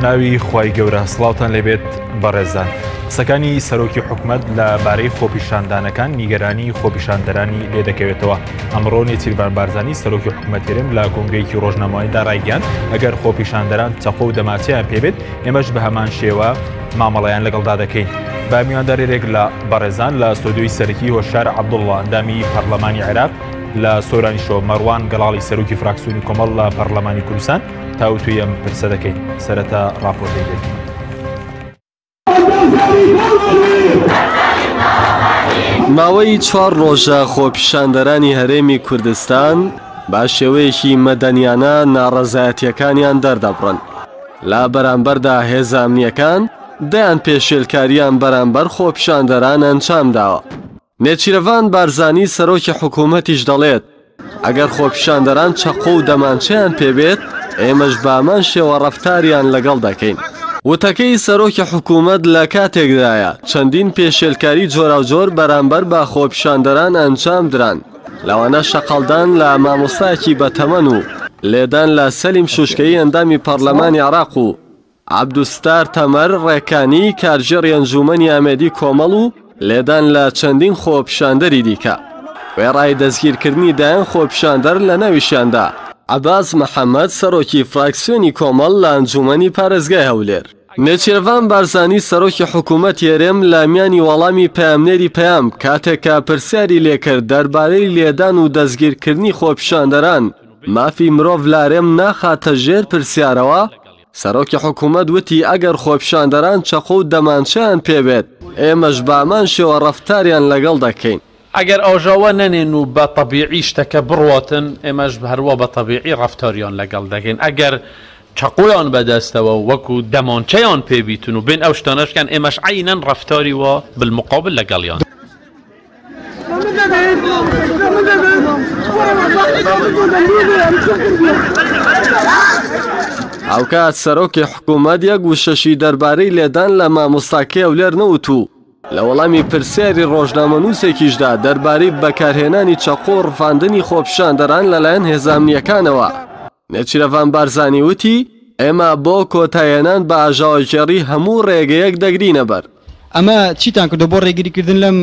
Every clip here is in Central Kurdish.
ناوی خوای گەورە سڵاوتان لێبێت بەڕێزان. قسەکانی سەرۆکی حکومەت لە بارەی خۆپیشاندانەکان نیگەرانی خۆپیشاندەرانی لێدەکەوێتەوە. ئەمڕۆ نێچیرڤان بارزانی سەرۆکی حکومەت هەرێم لە کۆنگرەیەکی ڕۆژنامەوانیدا ڕایگەیاند ئەگەر خۆپیشاندەران چەقۆ و دەماچەیان پێبێت ئێمەش بە هەمان شێوە مامەڵەیان لەگەڵدا دەکەین. بە میواندارێک لە بەڕێزان لە ستۆدیۆی سەرەکی هۆشار عەبدوڵڵا ئەندامی پەرلەمانی عێراق لە سۆرانیشەوە مەڕوان گەڵاڵی سەرۆکی فراکسیۆنی کۆمەڵ لە پەرلەمانی کوردستان تاوتوێی ئەم پرسە دەکەین. سەرەتا ڕاپۆرتێک دێت. ماوەی چوار ڕۆژە خۆپیشاندەرانی هەرێمی کوردستان بە شێوەیەکی مەدەنیانە ناڕەزایەتیەکانیان دەردەبڕن، لە بەرامبەردا هێزە ئەمنیەکان دەیان پێشێلکاریان بەرامبەر خۆپیشاندەران ئەنجامداوە. نێچیرەڤان بارزانی سەرۆکی حکوومەتیش دەڵێت، ئەگەر خۆپیشاندەران چەقۆ و دەمانچەیان پێبێت، ئێمەش بەهەمان شێوە ڕەفتاریان لەگەڵ دەکەین. وتەکەی سەرۆکی حکوومەت لە کاتێکدایە، چەندین پێشێلکاری جۆراوجۆر بەرامبەر بە خۆپیشاندەران ئەنجامدران، لەوانە شەقەڵدان لە مامۆستایەکی بەتەمەن و لێدان لە سەلیم شوشکەیی ئەندامی پەڕلەمانی عێراق و عەبدولستار تەمەر ڕێکانی، کارگێڕی ئەنجوومەنی ئامێدی کۆمەڵ و لێدان لە چەندین خۆپیشاندەری دیکە. وێڕای دەستگیرکردنی دەیان خۆپیشاندەر لە ناویشیاندا عەباس محەمەد سەرۆکی فراکسیۆنی کۆمەڵ لە ئەنجوومەنی پارێزگای هەولێر. نێچیرڤان بارزانی سەرۆکی حکوومەتی هەرێم لە میانی وەڵامی پەیامنێری پەیام کاتێک کە پرسیاری لێکرد دەربارەی لێدان و دەستگیرکردنی خۆپیشاندەران مافی مرۆڤ لە هەرێم ناخاتە ژێر پرسیارەوە، سەرۆکی حکومەت وتی ئەگەر خۆپیشاندەران چەقۆ و دەمانچەیان پێبێت، ئێمەش بەهەمان شێوە ڕەفتاریان لەگەڵ دەکەین. ئەگەر ئاژاوە نەنێن و بە تەبیعی شتەکە بڕواتن، ئێمەش هەروا بە تەبیعی ڕەفتاریان لەگەڵ دەکەین. ئەگەر چەقۆیان بەدەستەوە و وەکو دەمانچەیان پێ بیتن و بێن ئەو شتانەش بکەن، ئێمەش عەینەن ڕەفتاری وا بالمقابل لەگەڵیان. هاوکات سەرۆکی حکوومەت یەک وشەشی دەربارەی لێدان لە مامۆستاکەی هەولێر نەوت و لە وەڵامی پرسیاری ڕۆژنامەنووسێکیشدا دەربارەی بەکارهێنانی چەقۆ و ڕفاندنی خۆپیشاندەران لەلایەن هێزە ئەمنییەکانەوە نێچیرەڤان بارزانی وتی، ئێمە بۆ کۆتایهێنان بە ئاژاوەگێڕی هەموو ڕێگەیەک دەگرینە بەر. ئەمە چیتان کردوە بۆ ڕێگری کردن لەم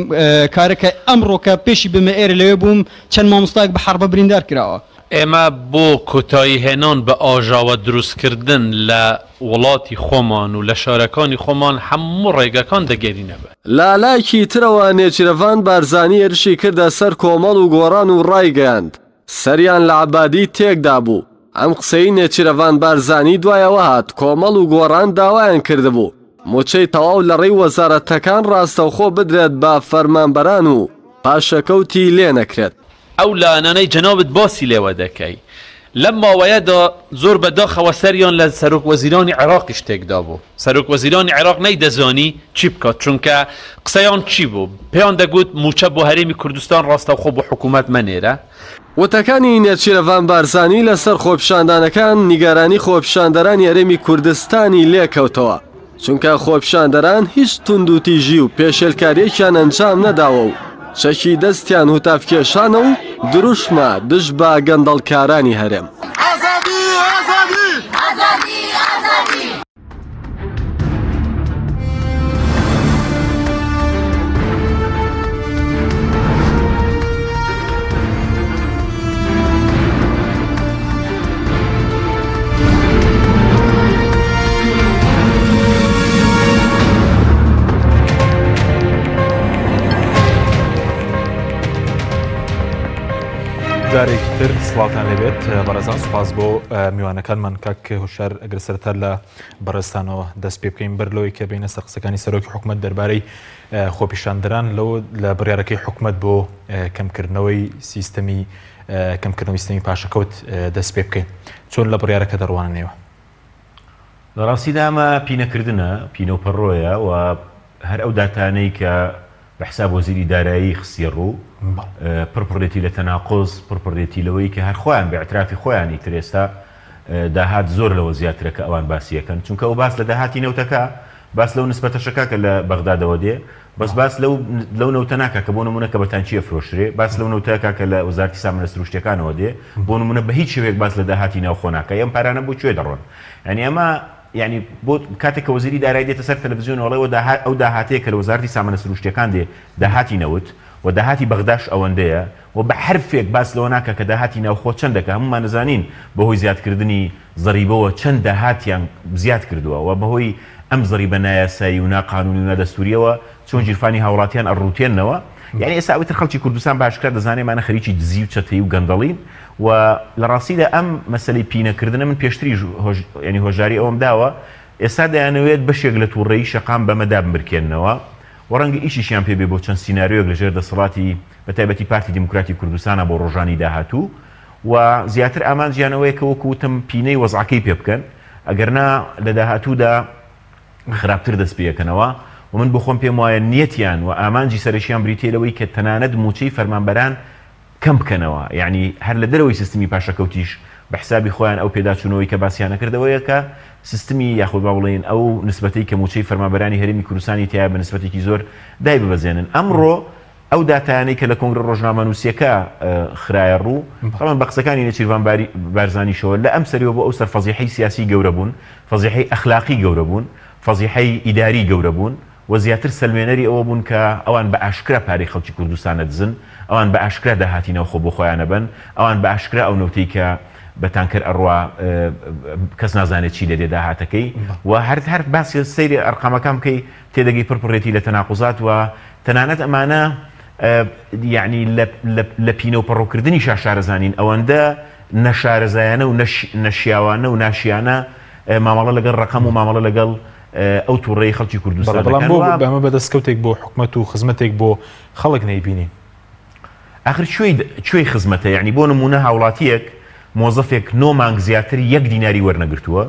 کارە کە ئەمڕۆ کە پێشی بمە ئێرە لەوێ بووم چەند مامۆستایەک بە حەڕبە بریندار کراوە. ئێمە بۆ کۆتایی هێنان بە ئاژاوە دروست کردن لە وڵاتی خۆمان و لە شارەکانی خۆمان هەموو ڕێگەکان دەگەرینە بەر. لە لایەکی ترەوە نێچیرەڤان بارزانی هێرشی کردە سەر کۆمەڵ و گۆڕان و ڕایگەیاند، سەریان لە عەبادی تێکدابوو، ئەم قسەی نێچیرەڤان بارزانی دوای ئەوە هات کۆمەڵ و گۆڕان داوایان کردبوو موچەی تەواو لە ڕێی وەزارەتەکان ڕاستەوخۆ بدرێت بە فەرمانبەران و پاشەکەوتی لێ نەکرێت. ئەو لایەنانەی جەنابت باسی لێوە دەکەی لەم ماوەیەدا زۆر بە داخەوە سەریان لە سەرۆک وەزیرانی عێراقیش تێکدابوو. سەرۆک وەزیرانی عێراق نەیدەزانی چی بکات، چونکە قسەیان چی بوو؟ پێیان دەگوت مووچە بۆ هەرێمی کوردستان ڕاستەوخۆ بۆ حکوومەت مەنێرە. وتەکانی نێچیرەڤان بارزانی لەسەر خۆپیشاندانەکان نیگەرانی خۆپیشاندەرانی هەرێمی کوردستانی لێکەوتەوە، چونکە خۆپیشاندەران هیچ توندوتیژی و پێشێلکارییەکیان ئەنجام نەداوە و چەکی دەستیان هوتافکێشانە و دروشمە دژ بە گەندەڵکارانی هەرێم. جارێکی تر سڵاوتان لێبێت بەڕێزان سوپاس بۆ میوانەکانمان کاک هۆشار ئەگەر سەرەتا لە بەڕێزتانەوە دەست پێ بکەین بەر لەوەی کە بینە سەر قسەکانی سەرۆکی حکومەت دەربارەی خۆپیشاندەران لەو لە بڕیارەکەی حکومەت بۆ کەمکردنەوەی سیستەمی کەمکردنەوەی سیستەمی پاشەکەوت دەست پێ بکەین چۆن لە بڕیارەکە دەڕواننەوە؟ لە ڕاستیدا ئەمە پینەکردنە، پینە و پەڕۆیە و هەر ئەو داتانەی کە بە حساب وەزیری دارایی خستیە ڕوو پڕ پڕێتی لە تەناقوز، پڕ پڕێتی لەوەی کە هەر خۆیان بە ئیعترافی خۆیان ئیتر ئێستا داهات زۆر لەوە زیاترە کە ئەوان باسی ئەکەن، چونکە ئەو باس لە داهاتی نەوتەکە، باس لەو نسبەتەشەکا کە لە بەغدادەوە دێ، بەس باس لەو لەو نەوتە ناکا کە بۆ نموونە کە بە تانکی ئەفرۆشرێ، باس لەو نەوتە ئەکا کە لە وەزارەتی سامانە سروشتیەکانەوە دێ، بۆ نموونە بە هیچ شێوەیەک باس لە داهاتی ناوخۆ ناکا، ئەم پارانە بۆ کوێ دەڕۆن؟ یانی ئەمە. یانی بۆ کاتێک کە وەزیری دارایی دێتە سەر تەلەفزیۆن و ئەڵێ ئەو داهاتەیە کە لە وەزارەتی سامانە سروشتیەکان دێ داهاتی نەوت و داهاتی بەغداش ئەوەندەیە و بە حەرفێک باس لەوە ناکا کە داهاتی ناوخۆ چەندە کە هەموومان ئەزانین بەهۆی زیادکردنی زەریبەوە چەند داهاتیان زیاد کردووە و بەهۆی ئەم زەریبە نایاسایی و ناقانونی و نادەستوریەوە چۆن گیرفانی هاوڵاتیان ئەڕوتێننەوە یانی ئێستا ئەوەی تر خەڵکی کوردستان بە ئاشکرا دەزانێ ئەمانە خەریکی دزی و چەتەیی و گەندەڵین و لە ڕاستیدا ئەم مەسەلەی پینەکردنە من پێشتریش هۆش یانی هۆشداری ئەوەم داوە ئێستا دەیانەوێت بەشێک لە توڕەیی شەقام بەمە دابمرکێننەوە و ڕەنگە ئیشیشیان پێ بێ بۆ چەند سیناریۆیەک لە ژێر دەسەڵاتی بە تایبەتی پارتی دیموکراتی کوردستانا بۆ ڕۆژانی داهاتوو و زیاتر ئامانجیان ئەوەیە کە وەکو وتم پینەی وەزعەکەی پێ بکەن ئەگەرنا لە داهاتوودا خراپتر دەست پێکەنەوە و من بۆ خۆم پێم وایە نیەتیان و ئامانجی سەرەکیان بریتیە لەوەی کە تەنانەت مووچەی فەرمانبەران کەم بکەنەوە یەعنی هەر لە دەرەوەی سیستمی پاشەکەوتیش بە حسابی خۆیان ئەو پێداچوونەوەی کە باسیان ئەکرد ئەوەیە کە سیستمی یاخود با بڵێین ئەو نسبەتەی کە مووچەی فەرمانبەرانی هەرێمی کوردستانی تیایە بە نسبەتێکی زۆر دایببەزێنن ئەمڕۆ ئەو داتایانەی کە لە کۆنگرە ڕۆژنامەنووسییەکە خرایە ڕوو، تەبعەن بە قسەکانی نێچیرڤان بارزانیشەوە لە ئەم سەریەوە بۆ ئەو سەر فەزیحەی سیاسی گەورە بوون، فەزیحەی ئەخلاقی گەورە بوون، فەزیحەی ئیداری گەورە بوون و زیاتر سەلمێنەری ئەوە بوون کە ئەوان بە ئاشکرا پارەی خەڵکی کوردستان ئەدزن، ئەوان بە ئاشکرا داهاتی ناوخۆ بۆ خۆیان ئەبەن، ئەوان بە ئاشکرا ئەو نەوتەی کە بە تانکەر ئەڕوا کەس نازانێت چی لێ دێ داهاتەکەی و هەر هەر باسی سەیری ئەرقامەکان بکەی تێدەگەی پڕ پڕێتی لە تەناقوزات و تەنانەت ئەمانە یەعنی لە پینە و پەڕۆکردنیشا شارەزا نین، ئەوەندە نەشارەزایانە و نەشیاوانە و ناشیانە مامەڵە لەگەڵ ڕەقەم و مامەڵە لەگەڵ ئەو توڕەی خەڵکی کوردستان بەڵام بۆ ئەمە بە دەستکەوتێک بۆ حکومەت و خزمەتێک بۆ خەڵک نەیبینین؟ ئاخر کوێی کوێی خزمەتە یەعنی بۆ نموونە هاوڵاتییەک مۆزەفێک نۆ مانگ زیاتر یەک دیناری وەرنەگرتووە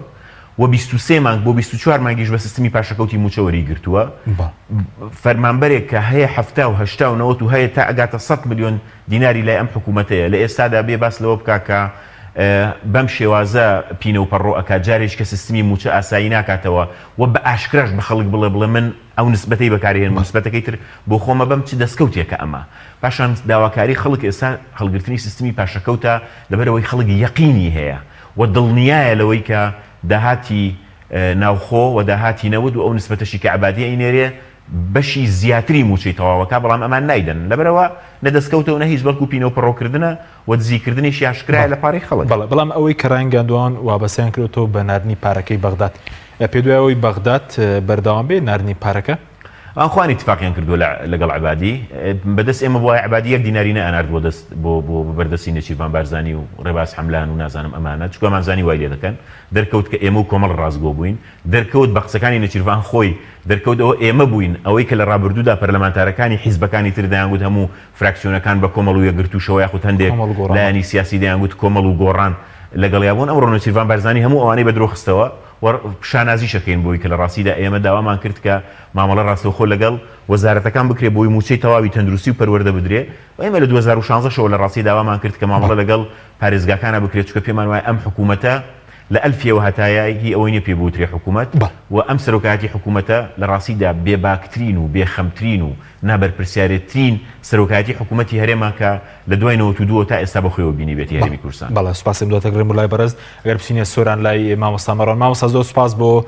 و 23 مانگ بۆ 24 مانگیش بە سیستمی پاشەکەوتی مووچە وەریگرتووە فەرمانبەرێک کە هەیە 70 و 80 و 90 و هەیە تا ئەگاتە 100 ملیۆن دیناری لای ئەم حکوومەتەیە لە ئێستادا بێ باس لەوە بکا کە بەم شێوازە پینە و پەڕۆ ئەکات جارێک کە سیستمی مووچە ئاسایی ناکاتەوە و بە ئاشکراش بە خەڵک بڵێ بڵێ من ئەو نسبەتەی بەکارهێنم و نسبەتەکەی تر بۆ خۆمە بەم چ دەستکەوتێکە ئەمە؟ پاشان داواکاری خەڵک ئێستا هەڵگرتنی سیستمی پاشەکەوتە لەبەرئەوەی خەڵک یەقینی هەیە و دڵنیایە لەوەی کە داهاتی ناوخۆ و داهاتی نەوت و ئەو نسبەتەشی کە عەبادی ئەینێرێ بەشی زیاتری موچەی تەواوەکا بەڵام ئەمان نایدەن لەبەرئەوە نە دەستکەوتە و نە هیچ بەڵکو پینە و پەڕۆکردنە و دزیکردنیشی ئاشکرایە لە پارەی خەڵک. بەڵێ بەڵام ئەوەی کە ڕایانگەیاندووە وابەستەیان کردۆتەوە بە ناردنی پارەکەی بەغداد پێت وایە ئەوەی بەغداد بەردەوام بێ ناردنی پارەکە؟ ئەوان خۆیان ئیتفاقیان کردووە لەگەڵ عەبادی بەدەست ئێمە بوایە عەبادی یەک دیناری نەئەنارد بۆ دەست بۆ بۆ بەردەستی نێچیرڤان بارزانی و ڕێباز حەملان و نازانم ئەمانە چونکە ئەمان زانی وای لێ دەکەن دەرکەوت کە ئێمە و کۆمەڵ ڕاستگۆ بووین دەرکەوت بە قسەکانی نێچیرڤان خۆی دەرکەوت ئەوە ئێمە بووین ئەوەی کە لە ڕابردوودا پەرلەمانتارەکانی حیزبەکانی تر دەیانگوت هەموو فراکسیۆنەکان بە کۆمەڵ و یەکگرتووشەوە یاخود هەندێک لایەنی سیاسی دەیانگوت کۆمەڵ و گۆڕان لەگەڵیا بوون، ئەمڕۆ نێچیرڤان بارزانی هەموو ئەوانەی بە درۆ خستەوە و شانازیش ئەکەین بۆی کە لە ڕاستیدا ئێمە داوامان کرد کە مامەڵە ڕاستەوخۆ لەگەڵ وەزارەتەکان بکرێ بۆی مووچەی تەواوی تەندروستی و پەروەردە بدرێ و ئێمە لە 2016 شەوە لە ڕاستی داوامان کرد کە مامەڵە لەگەڵ پارێزگاکانا بکرێت چونکە پێمان وایە ئەم حکوومەتە لە ئەلفیەوە هەتا یای هی ئەوەی نیە پێی بوترێ حکوومەت و ئەم سەرۆکایەتی حکوومەتە لە ڕاستیدا بێباکترین و بێخەمترین و نابەرپرسیارێترین سەرۆکایەتی حکوومەتی هەرێمە کە لە دوای 92 تا ئێستا بە خۆیەوە بینیبێتی هەرێمی کوردستان. بەڵێ سوپاسی دواتە گرم لای بەڕێز ئەگەر بچینە سۆران لای مامۆستا مەڕۆن مامۆستا زۆر سوپاس بۆ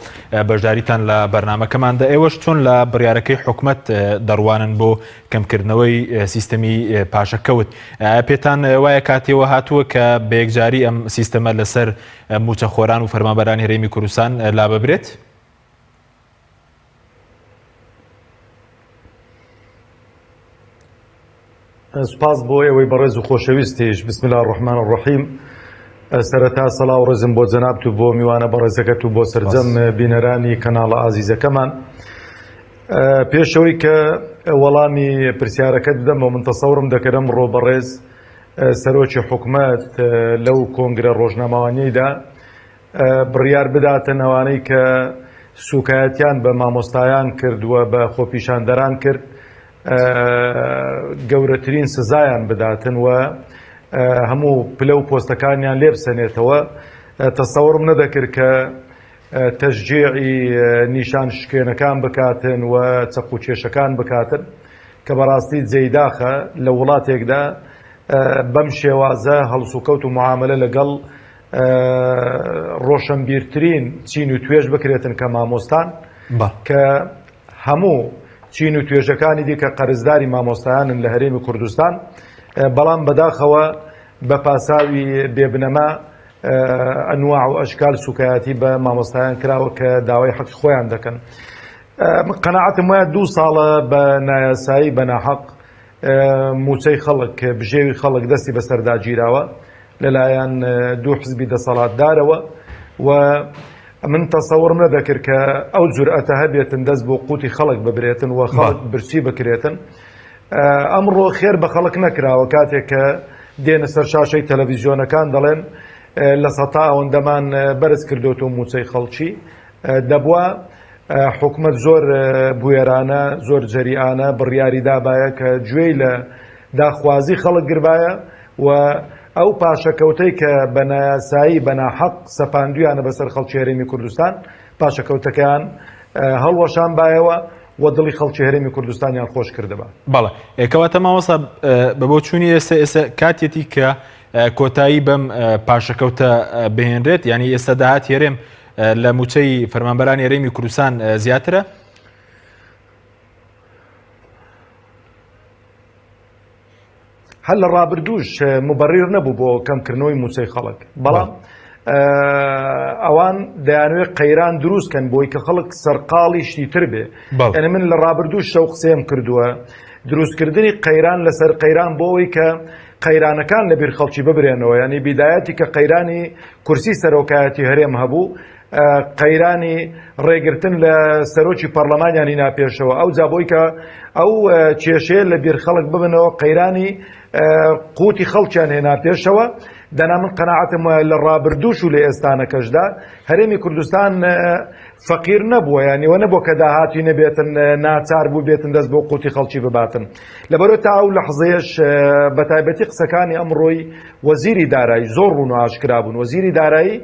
بەشداریتان لە بەرنامەکەماندا ئێوەش چۆن لە بڕیارەکەی حکومەت دەڕوانن بۆ کەمکردنەوەی سیستەمی پاشەکەوت پێتان وایە کاتیەوە هاتووە کە بە یەکجاری ئەم سیستەمە لەسەر موچەخۆران و فەرمانبەرانی هەرێمی کوردستان لاببرێت؟ سوپاس بۆ ئێوەی بەڕێز و خۆشەویستیش بسم الله الرحمن الرحیم سەرەتا سەڵاو ڕێزم بۆ جەنابت و بۆ میوانە بەڕێزەکەت و بۆ سەرجەم بینەرانی کەناڵە ئازیزەکەمان پێشەوەی کە وەڵامی پرسیارەکەت بدەمەوە من تەسەورم دەکەرم ڕۆ بەڕێز سەرۆکی حکومەت لەو کۆنگرە ڕۆژنامەوانیدا بڕیار بداتن ئەوانەی کە سوکایەتیان بە مامۆستایان کرد و بە خۆپیشاندەران کرد گەورەترین سزایان بداتن و هەموو پلە و پۆستەکانیان لێبسەنێتەوە تەسەوڕم نەدەکرد کە تەشجیعی نیشان شکێنەکان بکاتن و چەقوکێشەکان بکاتن کە بەڕاستی جێی داخە لە وڵاتێکدا بەم شێوازە هەڵسوکەوت و معاملە لەگەڵ ڕۆشنبیرترین چین و توێژ بکرێتن کە مامۆستان کە هەموو چین و توێژەکانی دیکە قەرزداری مامۆستایانن لە هەرێمی کوردستان بەڵام بەداخەوە بە پاساوی بێبنەما ئەنواع و ئەشکال سوکایەتی بە مامۆستایان کراوە کە داوای حەقی خۆیان دەکەن. قەناعەتم وایە دوو ساڵە بە نایاسایی بە ناحەق موچەی خەڵک بژێوی خەڵک دەستی بەسەردا گیراوە لەلایەن دوو حزبی دەسەڵاتدارەوە و من تەسەوڕم نەدەکرد کە ئەو جورئەتە هەبێتن دەست بۆ قوتی خەڵک ببرێتن و خەڵک برسی بکرێتن. ئەمڕۆ خێر بە خەڵک نەکراوە کاتێک کە دێنە سەر شاشەی تەلەڤیزیۆنەکان دەڵێن لە سەتا ئەوەندەمان بەرز کردوتەوە موچەی خەڵکی دەبووە حکومەت زۆر بوێرانە زۆر جەریئانە بڕیاری دابایە کە گوێی لە داخوازی خەڵک گربایە و ئەو پاشەکەوتەی کە بە نایاسایی بە ناحەق سەپاندویانە بەسەر خەڵکی هەرێمی کوردستان پاشەکەوتەکەیان هەڵوەشانبایەوە و دڵی خەڵکی هەرێمی کوردستانیان خۆش کردبا. بەڵێ کەواتە مامۆستا بە بۆچوونی ئێستا ئێستا کاتێتی کە کۆتایی بەم پاشەکەوتە بهێنرێت یعنی ئێستا داهات هەرێم لە موچەی فەرمانبەرانی هەرێمی کوردستان زیاترە؟ هەر لە ڕابردووش موبەڕیر نەبوو بۆ کەمکردنەوەی مووچەی خەڵک بەڵام ئەوان دەیانوێت قەیران دروست کەن بۆی کە خەڵک سەرقاڵی شتی تر بێ یعنی من لە ڕابردوو شەو قسەم کردووە دروستکردنی قەیران لەسەر قەیران بۆ ئەوەی کە قەیرانەکان لە بیر خەڵکی ببرێنەوە ینی بیدایەتی کە قەیرانی کورسی سەرۆکایەتی هەرێم هەبوو قەیرانی ڕێگرتن لە سەرۆکی پەرلەمانیان هینا پێشەوە ئەو جا بۆی کە ئەو کێشەیە لە بیر خەڵک ببنەوە قەیرانی قوتی خەڵکیان هێنا پێشەوە دەنا من قەناعەتم وایە لە ڕابردووش و لە ئێستانەکەشدا هەرێمی کوردستان فەقیر نەبووە یانی وە نەبووە کە داهاتی نەبێتن ناچار بوو بێتن دەست بۆ قوتی خەڵکی بباتن لەبەرەوە تا ئەو لەحزەیەش بە تایبەتی قسەکانی ئەمڕۆی وەزیری دارایی زۆر ڕوون و ئاشکرا بوون وەزیری دارایی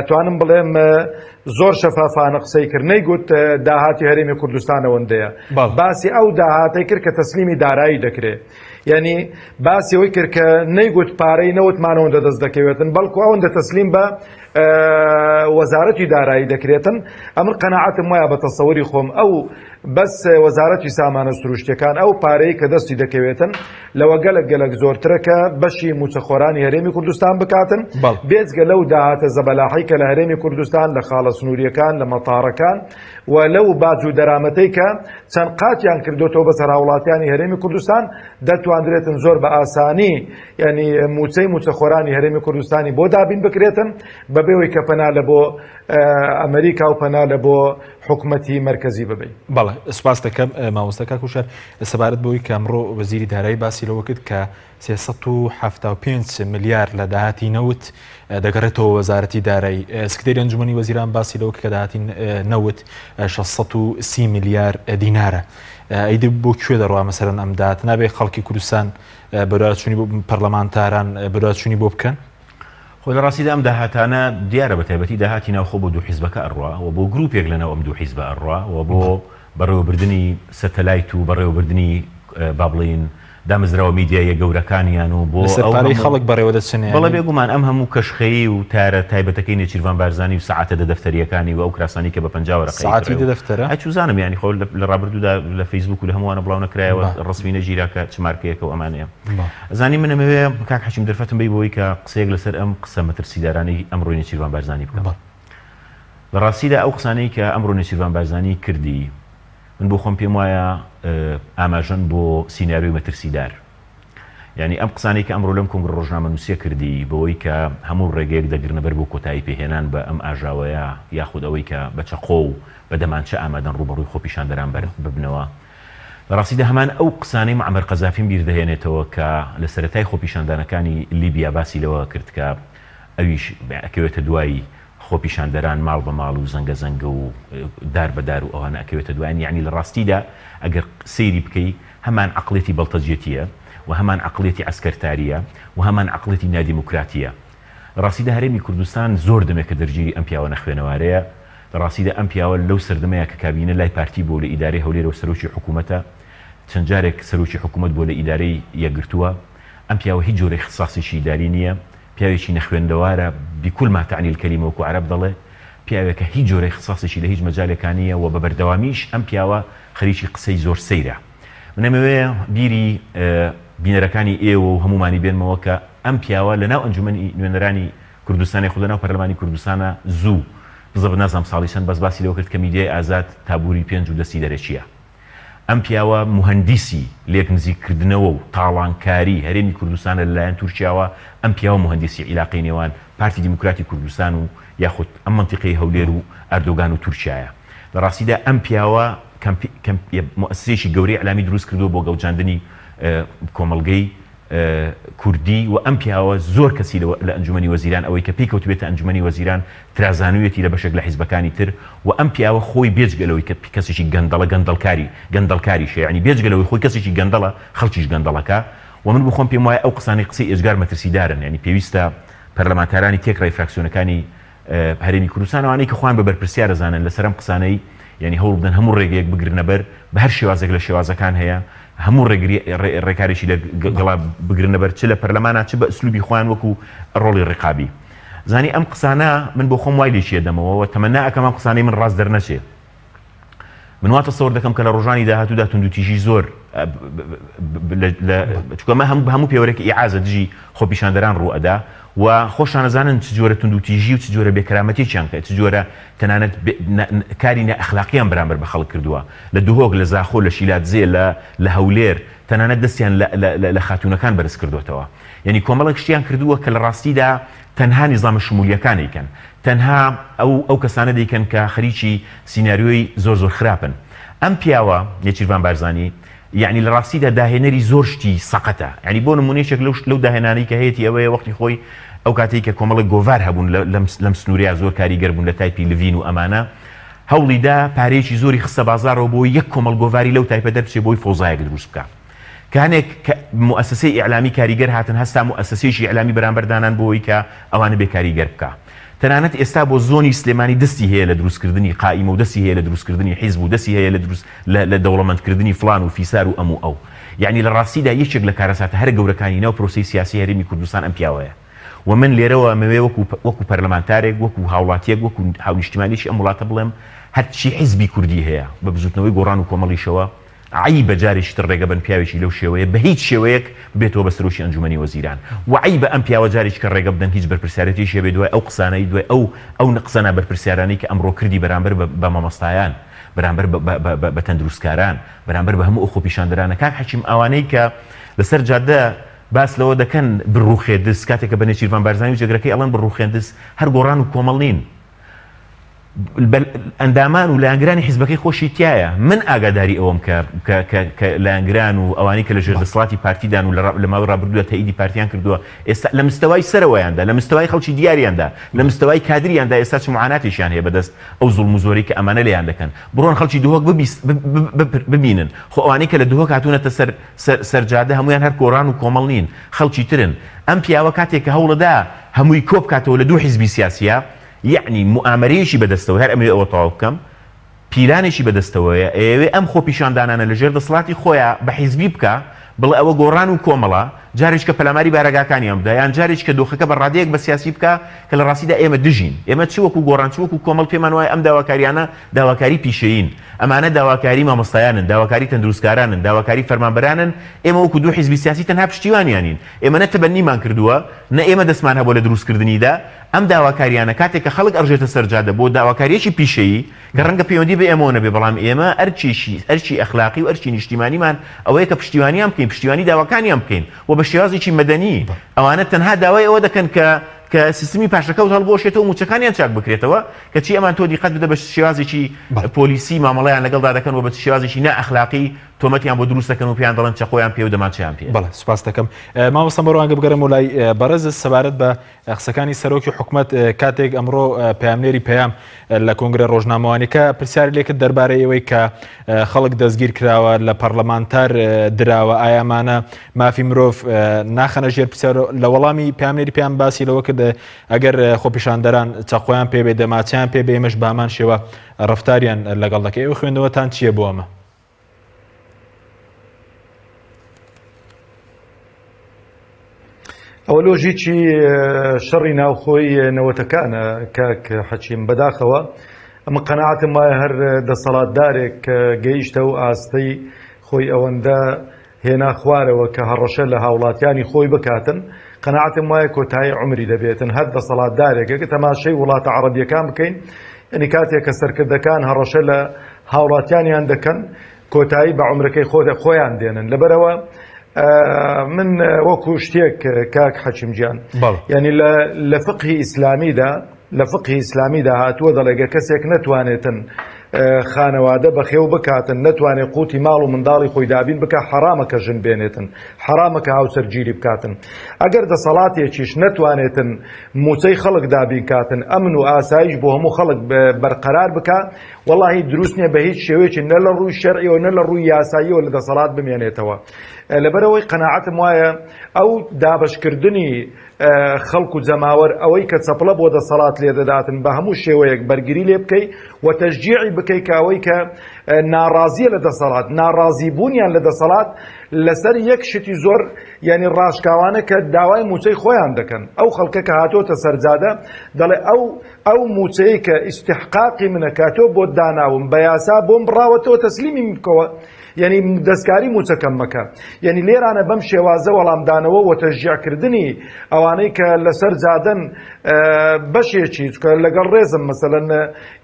توانم بڵێم زۆر شەفافانە قسەی کرد نەیگوت داهاتی هەرێمی کوردستان ئەوەندەیە باسی ئەو داهاتەی کرد کە تەسلیمی دارایی دەکرێت یعنی باسی ئەوەی کرد کە نەیگوت پارەی نەوتمان ئەوەندە دەست دەکەوێتن بەڵکو ئەوەندە تەسلیم بە وەزارەتی دارایی دەکرێتن ئەمن قەناعەتم وایە بە تەسەوری خۆم ئەو بەس وەزارەتی سامانە سروشتیەکان ئەو پارەی کە دەستی دەکەوێتن لەوە گەلک گەلک زۆرترە کە بەشی موچەخۆرانی هەرێمی کوردستان بکاتن بێجگە لەو داهاتە زەبەلاحی کە لە هەرێمی کوردستان لە خاڵە سنووریەکان لە مەتارەکان و لەو باج و دەرامەتەی کە چەند قاتیان کردوتەوە بەسەر هاوڵاتیانی هەرێمی کوردستان دەتواندرێتن زۆر بە ئاسانی ینی موچەی موچەخۆرانی هەرێمی کوردستانی بۆ دابین بکرێتن بەبێەوەی کە پەنا لە بۆ ئەمریکا و پەنا لە بۆ حکومەتی مەرکەزی ببەی. بەڵێ سوپاست دەکەم مامۆستا کاک وشار سەبارەت بەوەی کە ئەمڕۆ وەزیری دارایی باسی لەوە کرد کە 375 ملیار لە داهاتی نەوت دەگەڕێتەوە وەزارەتی دارایی سکرتێری ئەنجومەنی وەزیران باسی لەوە کە داهاتی نەوت 630 ملیار دینارە ئەیدی بۆ کوێ دەڕوا مەسەرەن ئەم داهات نابێ خەڵکی کوردستان بەدواداچوونی بۆ پەرلەمانتاران بەدواداچوونی بۆ بکەن؟ خۆ لە ڕاستیدا ئەم داهاتانە دیارە بە تایبەتی داهاتی ناوخۆ بۆ دوو حیزبەکە ئەڕوا و بۆ گروپێک لە ناو ئەم دوو حیزبە ئەڕوا و بۆ بەڕێوەبردنی سەتەلایت و بەڕێوەبردنی با بڵێین دامەزراوە میدیاییە گەورەکانیان و بۆ لەسەر ئەو پارەی هەموو خەڵک بەڕێوە دەچن بەڵێ یانی؟ بێگومان ئەم هەموو کەشخەیی و تارە تایبەتەکەی نێچیرڤان بارزانی و سەعاتە دە دەفتەرییەکانی و ئەو کراسانەی کە بە 50 وەرەقە سەعاتی ئەیکڕێ دە و دەفتەرە؟ ئەی چوزانم یانی خۆ لە ڕابردوودا لە فەیسبووک و لە هەمووانە بڵاو نەکرایەوە با. ڕەسمی نەگیرا کە چ مارکەیەکە و ئەمانەیە. با. ئەزانی من ئەمەوێ کاک حەکیم دەرفەتم بەی بۆی کە قسەیەک لەسەر ئەم قسە مەترسیدارانەی ئەمڕۆی نێچیرڤان بارزانی بکەم. بەڵێ. لە ڕاستیدا ئەو قسانەی کە ئەمڕۆ نێچیرڤان بارزانی کردی من بۆ خۆم پێم وایە ئاماژەن بۆ سیناریۆی مەترسیدار. یانی ئەم قسانەی کە ئەمڕۆ لەم کۆنگرە ڕۆژنامەنووسیە کردی بەوەی کە هەموو ڕێگەیەک دەگرنە بەر بۆ کۆتایی پێهێنان بە ئەم ئاژاوەیە یاخود ئەوەی کە بە چەقۆ و بە دەمانچە ئامادەن ڕووبەڕووی خۆپیشاندەران ببنەوە لە ڕاستیدا هەمان ئەو قسانەی معەمەر قەزافیم بیر دەهێنێتەوە کە لە سەرەتای خۆپیشاندانەکانی لیبیا باسی لەوە کرد کە ئەویش ئەکەوێتە دوای خۆپیشاندەران ماڵ بە ماڵ و زەنگە زەنگە و دار بە دار و ئەوانە ئەکەوێتە دوایان یەعنی لە ڕاستیدا ئەگەر سەیری بکەی هەمان عەقڵیەتی بەڵتەجیەتیە و هەمان عەقڵیەتی عەسکەرتاریە و هەمان عەقڵیەتی نادیموکراتیە لە ڕاستیدا هەرێمی کوردستان زۆر دەمێکە دەرگیری ئەم پیاوە نەخوێنەوارەیە لە ڕاستیدا ئەم پیاوە لەو سەردەمەیا کە کابینە لای پارتی بووە و لە ئیدارەی هەولێرەوە سەرۆکی حکوومەتە، چەند جارێک سەرۆکی حکوومەت بووە لە ئیدارەی یەکگرتووە. ئەم پیاوە هیچ جۆرە ئیختساسێکی ئیداری نییە. پیاوێکی نەخوێندەوارە بكل ما تعني الكلمة وەکو عەرەب دەڵێ، پیاوێکە هیچ جۆرە ئیختساسێکی لە هیچ مەجالێکا نییە و بە بەردەوامیش ئەم پیاوە خەریکی قسەی زۆر سەیرە. من ئەمەوێ بیری بینەرەکانی ئێوە و هەموومانی بێنمەوە کە ئەم پیاوە لە ناو ئەنجومەنی نوێنەرانی کوردستان یاخود لە ناو پەرلەمانی کوردستانا زوو بزەبت نازانم ساڵی چەند بەس باسی لەوە کرد کە میدیای ئازاد تابوری پێنج و دەستی دەرەکییە. ئەم پیاوە موهەندیسی لێک نزیک کردنەوە و تاڵانکاری هەرێمی کوردستانە لە لایەن تورکیاوە، ئەم پیاوە موهەندیسی عیلاقەی نێوان پارتی دیموکراتی کوردستان و یاخود ئەم مەنتیقەی هەولێر و ئەردۆگان و تورکیایە. لە ڕاستیدا ئەم پیاوە موئەسسەیەکی گەورەی ئیعلامی دروست کردووە بۆ گەوجاندنی کۆمەڵگەی کوردی و ئەم پیاوە زۆر کەسی لە ئەنجومەنی وەزیران ئەوەی کە پێی کەوتبێتە ئەنجومەنی وەزیران ترازانویەتی لە بەشێک لە حیزبەکانی تر و ئەم پیاوە خۆی بێجگە لەوەی کە کەسێکی گەندەڵە گەندەڵکاری گەندەڵکاریشە یانی بێجگە لەوەی خۆی کەسێکی گەندەڵە خەڵکیش گەندەڵەکا و من بۆخۆم پێم وایە ئەو قسانەی قسەی ئێجگار مەترسیدارن یانی پێویستە پەرلەمانتارانی تێکڕای فراکسیۆنەکانی هەرێمی کوردستان ئەوانەی کە خۆیان بە بەرپرسیار ئەزانن لەسەر ئەم قسانەی یانی هەوڵ بدەن هەموو ڕێگەیەک بگرنە بەر بە هەر شێوازێک لە شێوازەکان هەیە هەموو ڕێگری ڕێکارێکی لە گەڵا بگرنە بەر چ لە پەرلەمانە چ بە ئسلوبی خۆیان وەکو ڕۆڵی ڕقابی زانی ئەم قسانە من بۆ خۆم وای لێ دەمەوە و تەمەنا ئەکەم ئەم قسانەی من ڕاست دەرنەچێ من وا تەسەور دەکەم کە لە ڕۆژانی داهاتوودا توندوتیژی زۆر چونکە ئەمە هەموو پێوەرێک ئیعازە دژی خۆپیشاندەران ڕوو ئەدا و خۆشتان ئەزانن چ جۆرە توندوتیژی و چ جۆرە بێکەرامەتێکیان کە چ جۆرە تەنانەت کاری نائەخلاقیان بەرامبەر بە خەڵک کردووە لە دهۆک لە زاخۆ لە شیلادزێ لە لە هەولێر تەنانەت دەستیان لە خاتوونەکان بەرز کردوێتەوە یعنی کۆمەڵێک شتیان کردووە کە لە ڕاستیدا تەنها نیزامە شمولیەکان ئەیکەن تەنها ئەو ئەو کەسانە دەیکەن کە خەریکی سیناریۆی زۆر زۆر خراپن ئەم پیاوە نێچیرڤان بارزانی یەعنی لە ڕاستیدا داهێنەری زۆر شتی سەقەتە یەعنی بۆ نمونە یەکێک لەو لەو داهێنانەی کە هەیەتی ئەوەیە وەختی خۆی ئەو کاتەی کە کۆمەڵێک گۆڤار هەبوون لەم لەم سنوورەیا زۆر کاریگەر بوون لە تایپی لڤین و ئەمانە هەوڵی دا پارەیەکی زۆری خستە بازاڕەوە بۆ یەک کۆمەڵ گۆڤاری لەو تایپە دەربچێ بۆی فەوزایەک دروست بکا کانێک کە موئەسەسەی ئیعلامی کاریگەر هاتن هەستا موئەسەسەیەکی ئیعلامی بەرامبەر دانان بۆ ئەوەی کە ئەوانە بێ کاریگەر بکا تەنانەت ئێستا بۆ زۆنی سلێمانی دەستی هەیە لە دروستکردنی قائیمە و دەستی هەیە لە دروستکردنی حیزب و دەستی هەیە لە دروست لە لە دەوڵەمەندکردنی فڵان و فیسار و ئەم و ئەو یەعنی لە ڕاستیدا یەکێک لە کارەساتە هەرە گەورەکانی ناو پرۆسەی سیاسی هەرێمی کوردستان ئەم پیاوەیە و من لێرەوە ئەمەوێ وەکو وەکو پەرلەمانتارێک وەکو هاوڵاتیەک وەکو هاونیشتیمانێکی ئەم وڵاتە بڵێم هەرچی حیزبی کوردی هەیە بە بزوتنەوەی گۆڕان و کۆمەڵیشەوە عەیبە جارێکی تر ڕێگە بەن پیاوێکی لەو شێوەیە بە هیچ شێوەیەک ببێتەوە بە سەرۆکی ئەنجومەنی وەزیران و عەیبە ئەم پیاوە جارێکی کە ڕێگە بدەن هیچ بەرپرسیارێتیشی هەبێ دوای ئەو قسانەی دوای ئەو ئەو قسە نابەرپرسیارانەی کە ئەمڕۆ کردی بەرامبەر بە بە مامۆستایان بەرامبەر بە بە بە بە تەندروستکاران بەرامبەر بە هەموو ئەو خۆپیشاندەرانە کاک حەکیم ئەوانەی کە لەسەر جادە باس لەوە دەکەن بڕوخێ دز کاتێک کە بە نێچیرڤان بارزانی و جێگرەکەی ئەڵێن بڕوخێن دز هەر گۆڕان و کۆمەڵ نین ئەندامان و لایەنگرانی حیزبەکەی خۆشی تیایە. من ئاگاداری ئەوەم کە کە کە کە لایەنگران و ئەوانەی کە لە ژێر دەسەڵاتی پارتیدان و لە ماوەی ڕابردوودا تەئیدی پارتیان کردووە ئێستا لە مستەوای سەرەوەیاندا لە مستەوای خەڵکی دیاریاندا لە مستەوای کادریاندا ئێستا چ معاناتێکیان هەیە بەدەست ئەو زوڵم و زۆرەی کە ئەمانە لێیان دەکەن. بڕۆن خەڵکی دهۆک ببیست ببینن خۆ ئەوانەی کە لە دهۆک هاتوونەتە سەر سەر سەر جادە هەموویان هەر گۆڕان و کۆمەڵ نین خەڵکی ترن. ئەم پیاوە کاتێک کە هەوڵەدا هەمووی کۆبکاتەوە لە دوو حیزبی سیاسییا یەعنی موئامەرەیەکی بەدەستەوە هەر ئەمەوێ ئەوە تەواو بکەم پیلانێکی بەدەستەوەیە ئەیەوێ ئەم خۆپیشاندانانە لەژێر دەسەڵاتی خۆیا بە حیزبی بکا بڵێ ئەوە گۆڕان و کۆمەڵە جارێکە پەلاماری بارەگاکانیان بدا یان جارێکە دۆخەکە بە ڕادەیەک بە سیاسی بکا کە لە ڕاستیدا ئێمە دژین ئێمە چ وەکو گۆڕان چ وەکو کۆمەڵ پێمان وایە ئەم داواکاریانە داواکاری پیشەیین ئەمانە داواکاری مامۆستایانن داواکاری تەندروستکارانن داواکاری فەرمانبەرانن ئێمە وەکو دوو حیزبی سیاسی تەنها پشتیوانیانین ئێمە نە تەبەنیمان کردووە نە ئێمە دەستمان هەبووە لە دروستکردنیدا ئەم داواکاریانە کاتێک کە خەڵک ئەڕژێتە سەر جادە بۆ داواکارییەکی پیشەیی کە ڕەنگە پەیوەندی بە ئێمەوە نەبێ بەڵام ئێمە ئەرکێکی ئەرکی ئەخلاقی و ئەرکی نیشتیمانیمان ئەوەیە کە پشتیوانیان بکەین پشتیوانی داواکانیان بکەین و بە شێوازێکی مەدەنی ئەوانە تەنها داوای ئەوە دەکەن کە کە سیستمی پاشەکەوت هەڵبوەشێتەوە و مووچەکانیان چاک بکرێتەوە کەچی ئەمان تۆ دیقەت بدە بە شێوازێکی پۆلیسی مامەڵەیان لەگەڵدا دەکەن و بە شێوازێکی نائەخلاقی تۆمەتیان بۆ دروست دەکەن و پێیان دەڵێن چەقۆیان پێ و دەمانچەیان پێ. بەڵێ سوپاست دەکەم مامۆستا مەروان بگەڕێمەوە لای بەڕێزت سەبارەت بە قسەکانی سەرۆکی حکومەت کاتێک ئەمڕۆ پەیامنێری پەیام لە کۆنگرە ڕۆژنامەوانیەکە پرسیاری لێکرد دەربارەی ئەوەی کە خەڵک دەستگیر کراوە لە پەرلەمانتار دراوە ئایامانە مافی مرۆڤ ناخەنە ژێر پرسیار لە وەڵامی پەیامنێری پەیام باسی لەوە کرد ئەگەر خۆپیشاندەران چەقۆیان پێ بێ دەماچیان پێ بێ ئێمەش بامان شێوە ڕفتاریان لەگەڵ دەکەی ئەو خوێندنەوەتان چییە بۆ ئەمە؟ ئەوە لۆژیکی شەڕی ناوخۆی نەوەتەکانە کاک حەکیم، بەداخەوە ئەمە قەناعەتم وایە هەر دەسەڵاتدارێک کە گەیشتە ئەو ئاستەی خۆی ئەوەندە هێنا خوارەوە کە هەڕەشە لە هاوڵاتیانی خۆی بکاتن، قەناعەتم وایە کۆتایی عومری دەبێتن هەر دەسەڵاتدارێک ئەگەر تەماشەی وڵاتە عەڕەبیەکان بکەین یعنی کاتێک کە سەرکردەکان هەڕەشە لە هاوڵاتیانیان دەکەن کۆتایی بە عومرەکەی خۆ خۆیان دێنن لەبەرەوە من وەکو شتێک کاک حەکیم گیان یعنی لە فقهی ئیسلامیدا لە فقهی ئیسلامیدا هاتووە دەڵێ گەر کەسێک نەتوانێتن خانەوادە بەخێو بکاتن نەتوانێت قوتی ماڵ و منداڵی خۆی دابین بکە حەرامە کە ژن بێنێتن حەرامە کە هاوسەرگیری بکاتن ئەگەر دەسەڵاتێکیش نەتوانێتن موچەی خەڵک دابین کاتن ئەمن و ئاسایش بۆ هەموو خەڵک بەرقەرار بکە وەڵاهی دروست نییە بە هیچ شێوەیەکی نە لە ڕووی شەرعیەوە نە لە ڕووی یاساییەوە لە دەسەڵات بمێنێتەوە لەبەرەوەی قەناعەتم وایە ئەو دابەشکردنی خەڵک و جەماوەر ئەوەی کە چەپڵە بۆ دەسەڵات لێدەداتن بە هەموو شێوەیەک بەرگری لێ بکەی و تەشجیعی بکەی کە ئەوەی کە ناڕازیە لە دەسەڵات ناڕازی بوونیان لە دەسەڵات لەسەر یەک شتی زۆر یعنی ڕاشکاوانە کە داوای موچەی خۆیان دەکەن ئەو خەڵکە کە هاتۆتە سەرجادە دەڵێ ئەو ئەو موچەی کە ئیستحقاقی منە کە تۆ بۆت داناوم بە یاسا بۆم بڕاوەتەوە تەسلیمی من بکەوە یعنی دەستکاری موچەکەم مەکە یعنی لێرانە بەم شێوازە وەڵامدانەوە و تەشجیعکردنی ئەوانەی کە لەسەر جادەن بەشێکی چکە لەگەڵ ڕێزم مەسەلەن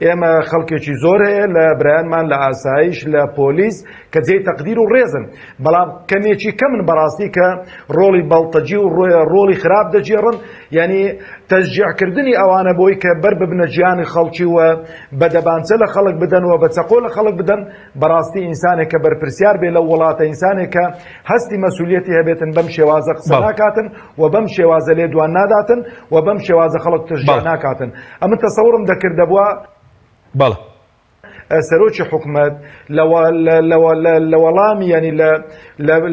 ئێمە خەڵکێکی زۆر هەیە لە برایانمان لە ئاسایش لە پۆلیس کە جێی تەقدیر و ڕێزن بەڵام کەمێکی کەمن بەڕاستی کە ڕۆڵی بەڵتەجی و ڕۆڵی خراپ دەگێڕن یعنی تەشجیعکردنی ئەوانە بۆی کە بەر ببنە گیانی خەڵکی و بە دەبانچە لە خەڵک بدەن و بە چەقۆ لە خەڵک بدەن بەڕاستی ئینسانێک کە بەرپرسیار بێ لەو وڵاتە ئینسانێک کە هەستی مەسولیەتی هەبێتن بەم شێوازە قسە ناکاتن و بەم شێوازە لێدوان ناداتن و بەم شێوازە خەڵک تەشجیع ناکاتن ئەمن تەسەورم دەکرد دەبووە بەڵێ. سەرۆکی حکومەت لە وەڵامی یعنی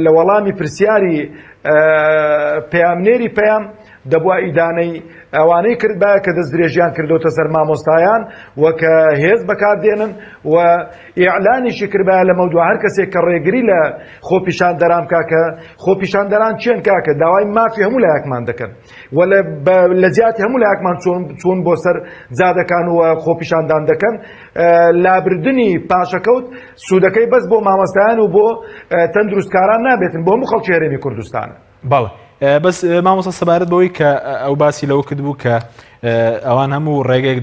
لە وەڵامی پرسیاری پەیامنێری پەیام دەبوا ئیدانەی ئەوانەی کردبایە کە دەستدرێژیان کردۆتە سەر مامۆستایان و کە هێز بەکاردێنن و ئیعلانیشی کردبایە لەمەودوا هەر کەسێک کە ڕێگری لە خۆپیشاندەران بکا کە خۆپیشاندەران چێن کاکە داوای مافی هەموو لایەکمان دەکەن و لە جیاتی هەموو لایەکمان چۆن بۆ سەر جادەکان و خۆپیشاندان دەکەن لابردنی پاشەکەوت سوودەکەی بەس بۆ مامۆستایان و بۆ تەندروستکاران نابێتن بۆ هەموو خەڵکی هەرێمی کوردستانە. بەڵێ بەس مامۆستا سەبارەت بەوەی کە ئەو باسی لەوە کردبوو کە ئەوان هەموو ڕێگەیەک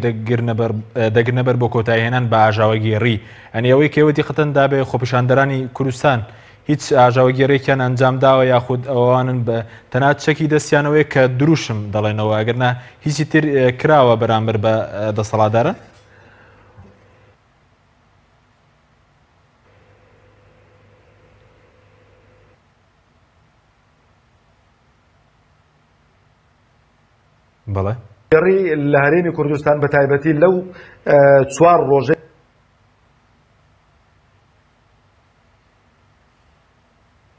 دەگرنەبەر بۆ کۆتایهێنان بە ئاژاوەگێڕی ئەنی ئەوەی کەوە دیقەتەن دابێ خۆپیشاندەرانی کوردستان هیچ ئاژاوەگێڕێکیان ئەنجام داوە یاخود ئەوانن بە تەنها چەکی دەستیانەوەی کە دروشم دەڵێنەوە ئەگەرنا هیچی تر کراوە بەرامبەر بە دەسەڵاتداران؟ بەڵێ. گەڕی لە هەرێمی کوردستان بە تایبەتی لەو چوار ڕۆژەی.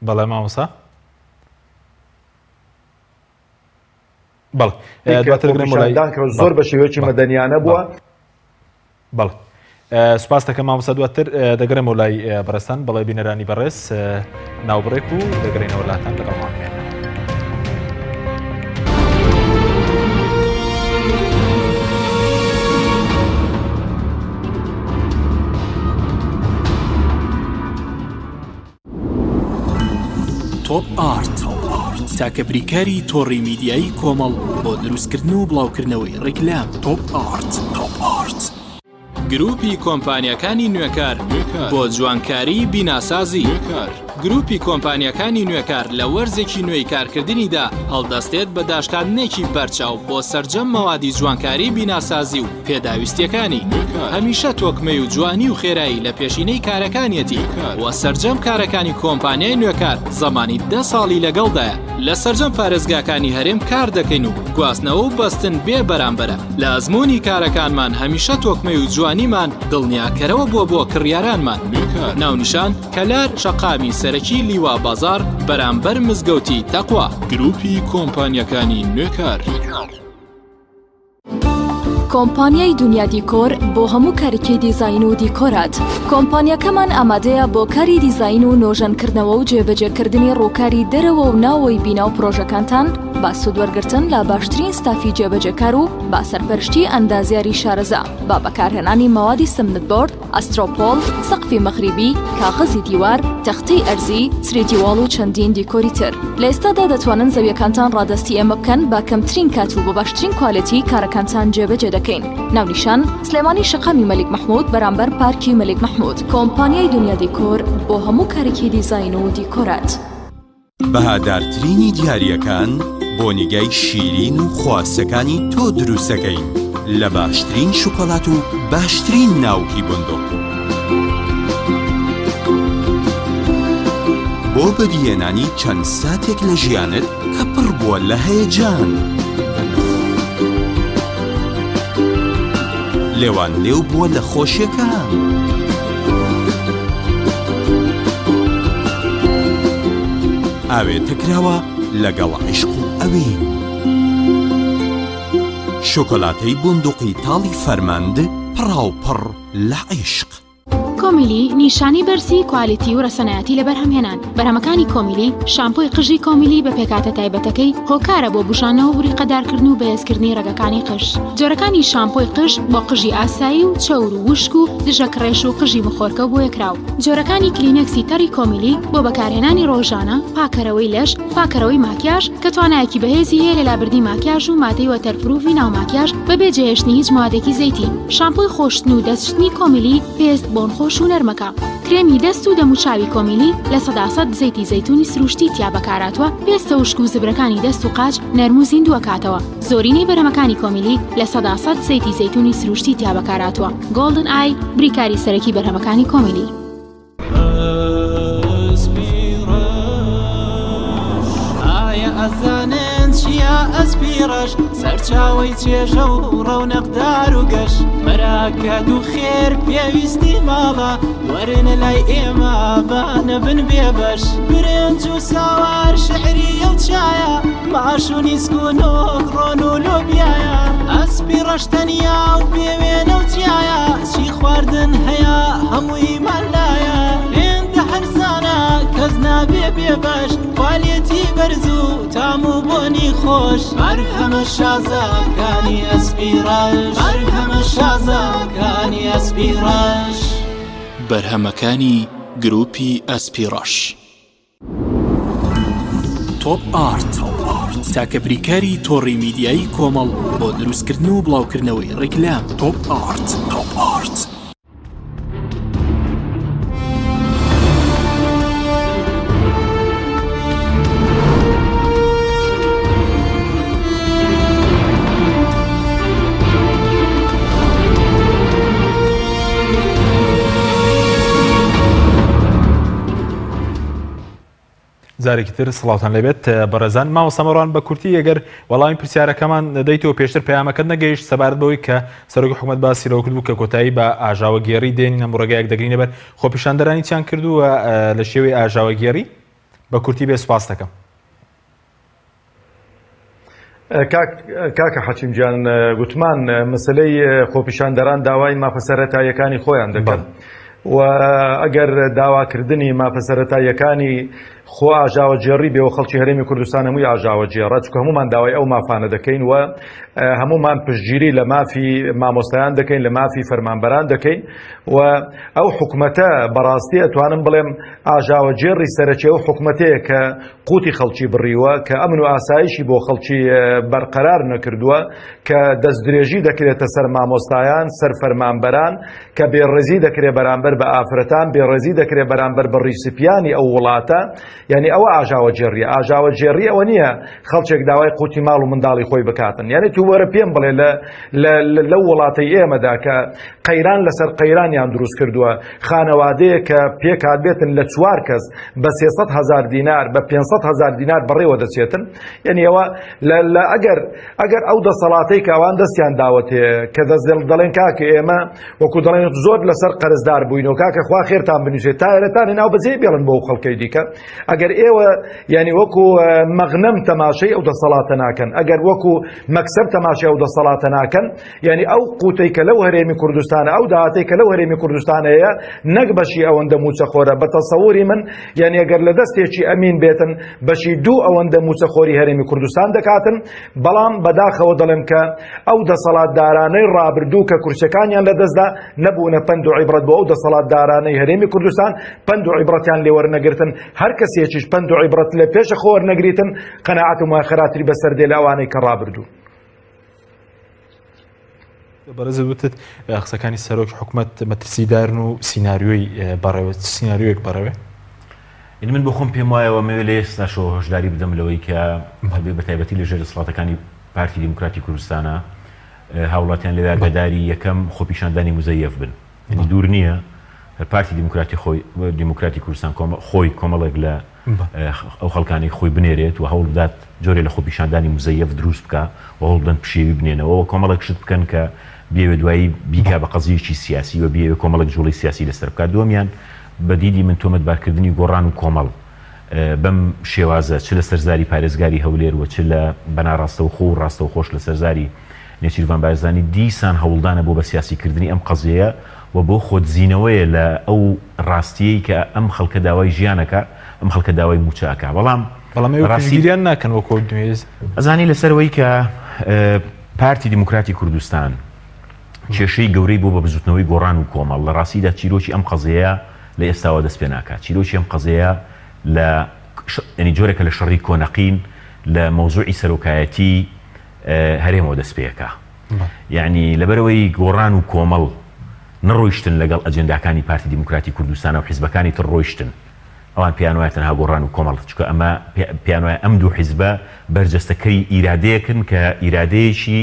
بەڵێ مامۆستا. بەڵێ دواتر زۆر بە شێوەیەکی مەدەنیانە بووە. بەڵێ سوپاس دەکەم مامۆستا دواتر دەگەڕێمەوە لای بەڕێزتان بەڵێ بینەرانی بەڕێز ناوبڕێک و دەگەڕێنەوە لاتان لەگەڵمان بمێنن. تۆپ ئارت تاکە بریکاری تۆڕی میدیایی کۆمەڵ بۆ دروستکردن و بڵاوکردنەوەی ڕیکلام تۆپ ئارت تۆپ ئارت. گروپی کۆمپانیاکانی نوێکار بۆ جوانکاری بیناسازی گروپی کۆمپانیاکانی نوێکار لە وەرزێکی نوێی کارکردنیدا هەڵدەستێت بە داشکاندنێکی بەرچاو بۆ سەرجەم مەوادی جوانکاری بیناسازی و پێداویستیەکانی هەمیشە تۆکمەی و جوانی و خێرایی لە پێشینەی کارەکانیەتی و سەرجەم کارەکانی کۆمپانیای نوێکار زەمانی دە ساڵی لەگەڵدایە لە سەرجەم پارێزگاکانی هەرێم کار دەکەین و گواستنەوە و بەستن بێ بەرامبەرە لە ئەزموونی کارەکانمان هەمیشە تۆکمەی و جوانیمان دڵنیاکەرەوە بووە بۆ کڕیارانمان ناونیشان کەلار شەقامی سەرەکی لیوا بازاڕ بەرامبەر مزگەوتی تەقوا. گروپی کۆمپانیاکانی نوێکار. کۆمپانیای دونیا دیکۆر بۆ هەموو کارێکی دیزاین و دیکۆرات. کۆمپانیاکەمان ئامادەیە بۆ کاری دیزاین و نۆژەنکردنەوە و جێبەجێکردنی ڕووکاری دەرەوە و ناوەوەی بینا و پڕۆژەکانتان بە سوودوەرگرتن لە باشترین ستافی جێبەجێکار و بە سەرپەرشتی ئەندازیاری شارەزا بە بەکارهێنانی مەوادی سمنت بۆرد، ئەسترۆپۆڵ، سەقفی مەغریبی، کاغەزی دیوار، تەختەی ئەرزی، سری دیواڵ و چەندین دیکۆری تر. لە ئێستادا دەتوانن زەویەکانتان ڕادەستی ئێمە بکەن بە کەمترین کات و بە باشترین کوالێتی کارەکانتان جێبەجێ دەکەین. ناونیشان، سلێمانی شەقامی مەلیک مەحمود بەرامبەر پارکی مەلیک مەحمود. کۆمپانیای دونیا دیکۆر بۆ هەموو کارێکی دیزاین و دیکۆرات. بەهادارترینی دیارییەکان بۆ نیگای شیرین و خواستەکانی تۆ دروستەکەین لە باشترین شوکۆلات و باشترین ناوکی بندق. بۆ بەدیهێنانی چەند ساتێک لە ژیانت کە پڕ بووە لە هەیەجان. لێوان لێو بووە لە خۆشیەکان. ئاوێتە کراوە لەگەڵ عیشق و ئەوین. شۆکۆلاتەی بوندوقی تاڵی فەرمەند پڕاوپڕ لە عیشق. کۆمیلی نیشانەی بەرزی کوالیتی و رەسەنایەتی لە بەرهەمهێنان، بەرهەمەکانی کۆمیلی، شامپۆی قژی کۆمیلی بە پێکهاتە تایبەتەکەی هۆکارە بۆ بوژانەوە و بریقەدارکردن و بەهێزکردنی رەگەکانی قژ. جۆرەکانی شامپۆی قژ بۆ قژی ئاسایی و چەور و وشک و دژە کڕێش و قژی مخۆرکە و بۆیەکراو. جۆرەکانی کلینێکسی تەڕی کۆمیلی بۆ بەکارهێنانی ڕۆژانە، پاکەرەوەی لەش، پاکەرەوەی ماکیاژ، کە توانایەکی بەهێزی هەیە لە لابردنی ماکیاژ و مادەی waterproof ی ناو ماکیاژ بەبێ جێهێشتنی هیچ موادێکی زەیتی. شامپۆی خۆشتن و دەستشتنی کۆمیلی پێست بۆنخۆش و نەرمەکە. کرێمی دەست و دەموچاوی کۆمیلی 100% زەیتی زەیتونی سروشتی تیا بەکارهاتووە، پێستە وشک و زبرەکانی دەست و قاچ نەرم و زیندووەکاتەوە. زۆرینەی بەرهەمەکانی کۆمیلی 100% زەیتی زەیتونی سروشتی تیا بەکارهاتووە. گۆڵدن ئای، بریکاری سەرەکی بەرهەمەکانی کۆمیلی. ئایا ئەزانن چییە ئەسپی ڕەش سەرچاوەی چێژە و ڕەونەقدار و گەش بەراکەت و خێر پێویستی ماڵە وەرن لای ئێمە با نەبن بێبەش برنج و ساوار شعریە و چایە ماش و نیسک و نۆک ڕۆن و لۆبیایە ئەسپی ڕەش تەنیا و بێوێنە و جیایە چی خواردن هەیە هەموویمان لایە هێندە هەرزانە کەس نابێ بێبەش کوالێتی بەرز و تام و بۆنی خۆش بەرهەمە شازەکانی ئەسپی ڕەش بەرهەمە شازەکانی ئەسپی ڕەش. بەرهەمەکانی گروپی ئەسپی ڕەش. تۆپ ئارت تاکە بریکاری تۆڕی میدیایی کۆمەڵ بۆ دروستکردن و بڵاوکردنەوەی ڕیکلام تۆپ ئارت. تۆپ ئارت. جارێکی تر سڵاوتان لێبێت بەڕێزان مامۆستا مەڕوان بە کورتی ئەگەر وەڵامی پرسیارەکەمان دەیتەوە پێشتر پەیامەکەت نەگەیشت سەبارەت بەوەی کە سەرۆکی حکومەت باسی لەوە کرد بوو کە کۆتایی بە ئاژاوەگێڕی دێنین ئەم ڕێگایەک دەگرینە بەر خۆپیشاندەرانی چیان کردووە لە شێوەی ئاژاوەگێڕی بە کورتی بێ سوپاس دەکەم. کاکە حەکیم گیان گوتمان مەسەلەی خۆپیشاندەران داوای مافە سەرەتاییەکانی خۆیان دەکەن و ئەگەر داواکردنی مافە سەرەتاییەکانی خۆ ئاژاوەگێڕی بێ و خەڵکی هەرێمی کوردستان هەمووی ئاژاوەگێڕە چونکە هەمومان داوای ئەو مافانە دەکەین و هەمومان پشتگیری لە مافی مامۆستایان دەکەین لە مافی فەرمانبەران دەکەین و ئەو حکومەتە بەڕاستی ئەتوانم بڵێم ئاژاوەگێڕی سەرەکی ئەو حکومەتەیە کە قوتی خەڵکی بڕیوە، کە ئەمن و ئاسایشی بۆ خەڵکی بەرقەرار نەکردووە، کە دەستدرێژی دەکرێتە سەر مامۆستایان، سەر فەرمانبەران، کە بێڕێزی دەکرێت بەرامبەر بە ئافرەتان، بێڕێزی دەکرێت بەرامبەر بە ڕیشسپیانی ئەو وڵاتە، یعنی ئەوە ئاژاوەگێڕیە. ئاژاوەگێڕی ئەوە نییە خەڵکێک داوای قوتی ماڵ و منداڵی خۆی بکاتن. یعنی تو وەرە پێم بڵێ لەو وڵاتەی ئێمەدا کە قەیران لەسەر قەیرانیان دروست کردووە، خانەوادەیەک کە پێکهات بێتن لە چوار کەس بە 300 هزار دینار بە 500 هزار دینار بەڕێوە دەچێتن یعنی ئەوە لە ئەگەر ئەگەر ئەو دەسەڵاتەی کە ئەوان دەستیان داوەتێ کە دەست دەڵێن کاکە ئێمە وەکو دەڵێن زۆر لەسەر قەرزدار بووینەوە کاکە خوا خێرتان بنووسێت تا ئێرەتان ناو بەجێ بێڵن بۆ خەڵکەی دیکە. ئەگەر ئێوە یعنی وەکو مەغنەم تەماشەی ئەو دەسەڵاتە ناکەن، ئەگەر وەکو مەکسەب تەماشای ئەو دەسەڵاتە ناکەن، یعنی ئەو قوتەی کە لەو هەرێمی کوردستانە، ئەو داهاتەی کە لەو هەرێمی کوردستانە هەیە نەک بەشی ئەوەندە موچەخۆرە. بە تەسەوری من یعنی ئەگەر لە دەستێکی ئەمین بێتن بەشی دوو ئەوەندە موچەخۆری هەرێمی کوردستان دەکاتن. بەڵام بەداخەوە دەڵێم کە ئەو دەسەڵاتدارانەی ڕابردوو کە کورسەکانیان لەدەستدا نەبوونە پەند و عیبرەت بۆ ئەو دەسەڵاتدارانەی هەرێمی کوردستان، پەند و عیبرەتیان لێوەرنەگرتن. هەر کەسێکیش پەند و عیبرەت لە پێشە خۆ وەرنەگریتن قەناعەت و خەراتری بەسەر دێ لە ئەوانەی کە ڕابردوو. بەڕێزت وتت قسەکانی سەرۆک حکومەت مەترسیدارن و سیناریۆی بەڕێوە، سیناریۆیەک بەڕێوێ؟ یعنی من بۆ خۆم پێم وایەوە مەوێ لە ئێستاشەوە هۆشداری بدەم لەوەی کە هەبێ بە تایبەتی لە ژێر دەسەڵاتەکانی پارتی دیموکراتی کوردستانە هاوڵاتیان لەوێ ئاگاداری یەکەم خۆپیشاندانی مزەیەف بن. یعنی دوور نییە پارتی دیموکراتی خۆی دیموکراتی کوردستان خۆی کۆمەڵێک لە ئەو خەڵکانەی خۆی بنێرێت و هەوڵ بدات جۆرێ لە خۆپیشاندانی مزەیەف دروست بکا و هەوڵ بدەن پشێوی بنێنەوە و کۆمەڵێک شت بکەن کە بیەوێ دوایی بیکا بە قەزیەکی سیاسی و بیەوێ کۆمەڵێک جوڵەی سیاسی لەسەر بکات. دووەمیان بە دیدی من تۆمەتبارکردنی گۆڕان و کۆمەڵ بەم شێوازە چ لەسەر زاری پارێزگاری هەولێر و چ لە بە ناڕاستەوخۆ و ڕاستەوخۆش لەسەر زاری نێچیرڤان بارزانی دیسان هەوڵدانە بۆ بە سیاسیکردنی ئەم قەزیەیە و بۆ خۆدزینەوەیە لە ئەو ڕاستیەی کە ئەم خەڵکە داوای ژیان ئەکا، ئەم خەڵکە داوای مووچە ئەکا. بەڵام بەڵام ئێوە پشتگیریان ناکەن وەکو ئەو دوێز. ئەزانی لەسەر ئەوەی کە پارتی دیموکراتی کوردستان کێشەی گەورەی بۆ بە بزوتنەوەی گۆڕان و کۆمەڵ، لە ڕاستیدا چیرۆکی ئەم قەزیەیە لە ئێستاوە دەست پێ ناکا. چیرۆکی ئەم قەزیەیە لە یانی جۆرێکە لە شەڕی کۆنەقین لە مەوزوعی سەرۆکایەتی هەرێمەوە دەست پێ ئەکا. یەعنی لەبەرئەوەی گۆڕان و کۆمەڵ نەڕۆیشتن لەگەڵ ئەجێنداکانی پارتی دیموکراتی کوردستان و حیزبەکانی تر ڕۆیشتن، ئەوان پێیان وایە تەنها گۆڕان و کۆمەڵ، چونکە ئەمە پێیان وایە ئەم دوو حیزبە بەرجەستەکەری ئیرادەیەکن کە ئیرادەیەکی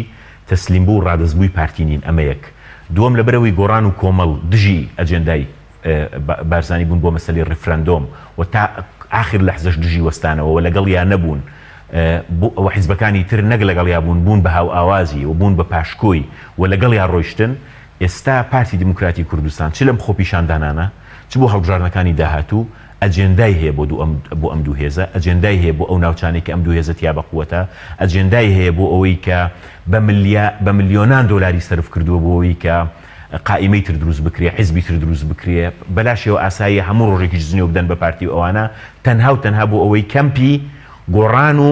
تەسلیمبوو و ڕادەستبووی پارتی نین، ئەمە یەک. دووەم لەبەرئەوەی گۆڕان و کۆمەڵ دژی ئەجێندای بارزانی بوون بۆ مەسەلەی ڕیفراندۆم و تا ئاخر لەحزەش دژی وەستانەوە و لەگەڵیا نەبوون و حیزبەکانی تر نەک لەگەڵیا بوون، بوون بە هاوئاوازی و بوون بە پاشکۆی و لەگەڵیا ڕۆیشتن، ئێستا پارتی دیموکراتی کوردستان چ لەم خۆپیشاندانانە چ بۆ هەڵبژاردنەکانی داهاتوو ئەجێندای هەیە بۆ دوو بۆ ئەم دوو هێزە، ئەجێندای هەیە بۆ ئەو ناوچانەی کە ئەم دوو هێزە تیا بەقوەتە، ئەجێندای هەیە بۆ ئەوەی کە بە ملیا بە ملیۆنان دۆلاری سەرف کردووە بۆ ئەوەی کە قائیمەی تر دروست بکرێ، حیزبی تر دروست بکرێ، بەلاشیەوە ئاساییە هەموو ڕۆژێکیش جنێو بدەن بە پارتی و ئەوانە، تەنها و تەنها بۆ ئەوەی کەمپی گۆڕان و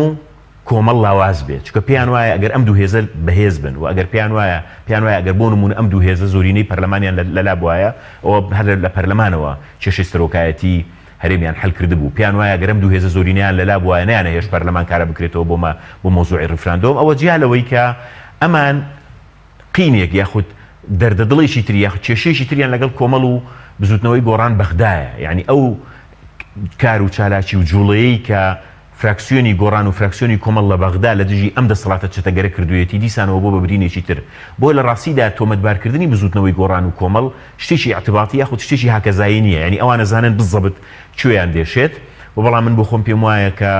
کۆمەڵ لاواز بێ، چونکە پێیان وایە ئەگەر ئەم دوو هێزە بەهێز بن و ئەگەر پێیان وایە پێیان وایە ئەگەر بۆ نموونە ئەم دوو هێزە زۆرینەی پەرلەمانیان لەلا بوایە ئەوە هەر لە پەرلەمانەوە کێشەی سەرۆکایەتی هەرێمیان حەل کردبوو، پێیان وایە گەر ئەم دوو هێزە زۆرینەیان لەلا بوایە نەیانەهێشت پەرلەمان کارا بکرێتەوە بۆ بۆ مەوزوعی ڕیفراندۆم، ئەوە جیا لەوەی کە ئەمان قینێک یاخود دەردە دڵێکی تر یاخود کێشەیەکی تریان لەگەڵ کۆمەڵ و بزوتنەوەی گۆڕان بەغدایە، یانی ئەو کار و چالاکی و جوڵەیەی کە فراکسیۆنی گۆڕان و فراکسیۆنی کۆمەڵ لە بەغدا لە دژی ئەم دەسەڵاتە چەتەگەرە کردوویەتی دیسانەوە بۆ بە برینێکی تر. بۆیە لە ڕاستیدا تۆمەتبارکردنی بزوتنەوەی گۆڕان و کۆمەڵ شتێکی ئیعتباتی یاخود شتێکی هاکەزایی نییە، یانی ئەوان ئەزانن بزەبت کوێیان دێشێت و بەڵام من بۆ خۆم پێم وایە کە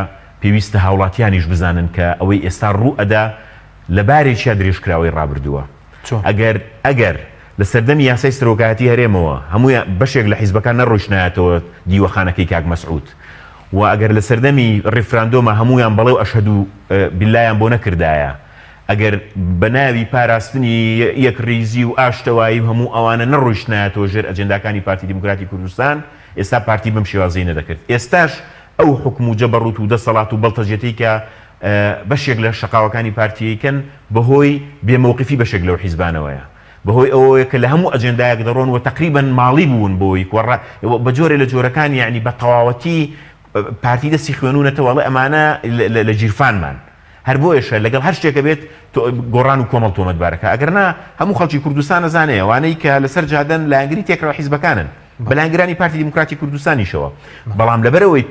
پێویستە هاوڵاتیانیش بزانن کە ئەوەی ئێستا ڕوو ئەدا لە بارێکیا درێژکراوەی ڕابردووە. ئەگەر ئەگەر لە سەردەمی یاسای سەرۆکایەتی هەرێمەوە هەموویان بەشێک لە حیزبەکان نەڕۆیشتنایەتەوە دیوەخانەکەی کاک مەسعود و ئەگەر لە سەردەمی ڕیفراندۆما هەموویان بەڵێ و ئەشهەدو بیللایان بۆ نەکردایە ئەگەر بە ناوی پاراستنی یەکڕیزی و ئاشتەوایی و هەموو ئەوانە نەڕۆیشتنایەتەوە ژێر ئەجێنداکانی پارتی دیموکراتی کوردستان ئێستا پارتی بەم شێوازەی نەدەکرد ئێستاش ئەو حوکم و جەبەڕوت و دەسەڵات و بەڵتەجێتەی کە بەشێک لە شەقاوەکانی پارتی ئەیکەن بەهۆی بێ مەوقفی بەشێک لەو حیزبانەوەیە بەهۆی ئەوەیە کە لە هەموو ئەجێندایەک دەڕۆن و تەقریبەن ماڵی بوون بۆی بە جۆرێ لە جۆرەکان یعنی بە تەواوەتی پارتی دەستی خوێنونەتەوە ئەڵێ ئەمانە لە گیرفانمان هەر بۆیەشە لەگەڵ هەر شتێکە بێت گۆڕان و کۆمەڵ تۆمەتبارەکە ئەگەر نا هەموو خەڵکی کوردستان ئەزانێ ئەوانەی کە لەسەر جادەن لایەنگری تێکڕا حیزبەکانن بە لایەنگرانی پارتی دیموکراتی کوردستانیشەوە، بەڵام لەبەرئەوەی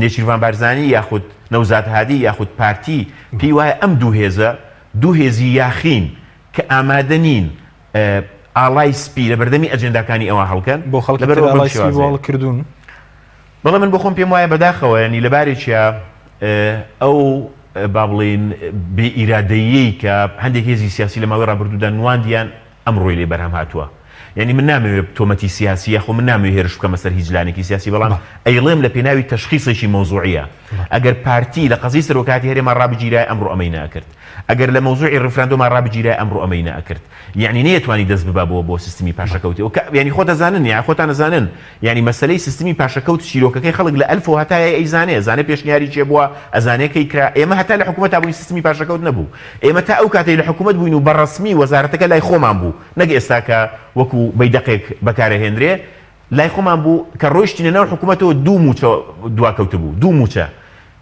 نێچیرڤان بارزانی یاخود نەوزاد هادی یاخود پارتی پێی وایە ئەم دوو هێزە دوو هێزی یاخین کە ئامادە نین ئاڵای سپی لە بەردەمی ئەجێنداکانی ئەوان هەڵکەن، بۆ خەڵکی تر لەبەرئەوە بەم ئاڵای سپی بۆ شێوازەیە. هەڵکردوون. بەڵێ من بۆ خۆم پێم وایە بەداخەوە یانی لە بارێکیا ئەو با بڵێین بێ ئیرادەییەی کە هەندێک هێزی سیاسی لە ماوەی ڕابردوودا نواندیان ئەمڕۆی لێ بەرهەم هاتووە. یانی من نامەوێ تۆمەتی سیاسی یاخۆ من نامەوێ هێرش بکەمە سەر هیچ لانێکی سیاسی بەڵام ئەیڵێم لە پێناوی تەشخیصێکی مەوزوعیە ئەگەر پارتی لە قەزیەی سەرۆکایەتی هەرێما ڕابگیرایە ئەمڕۆ ئەمەی نەئەکرد ئەگەر لە مەوزوعی ڕیفراندۆما ڕابگیرایە ئەمڕۆ ئەمەی نەئەکرد یەعنی نەیەتوانی دەست ببا بۆ بۆ سیستمی پاشەکەوتی ئەو کە یەعنی خۆت ئەزانن یان خۆتان ئەزانن یەعنی مەسەلەی سیستمی پاشەکەوت چیرۆکەکەی خەڵک لە ئەلفەوە هەتا یای ئەیزانێ ئەزانێ پێشنیاری کێ بووە ئەزانێ کەی کرا ئێمە هەتا لە حکوومەتا بووین سیستمی پاشەکەوت نەبوو ئێمە تا ئەو کاتەی لە حکوومەت بووین و بە ڕەسمی وەزارەتەکە لای خۆمان بوو نەک ئێستا کە وەکوو بەیدەقێک بەکارەهێنرێ لای خۆمان بوو کە ڕۆیشتینە ناو حکوومەتەوە دوو مووچە دواکەوتبوو دوو مووچە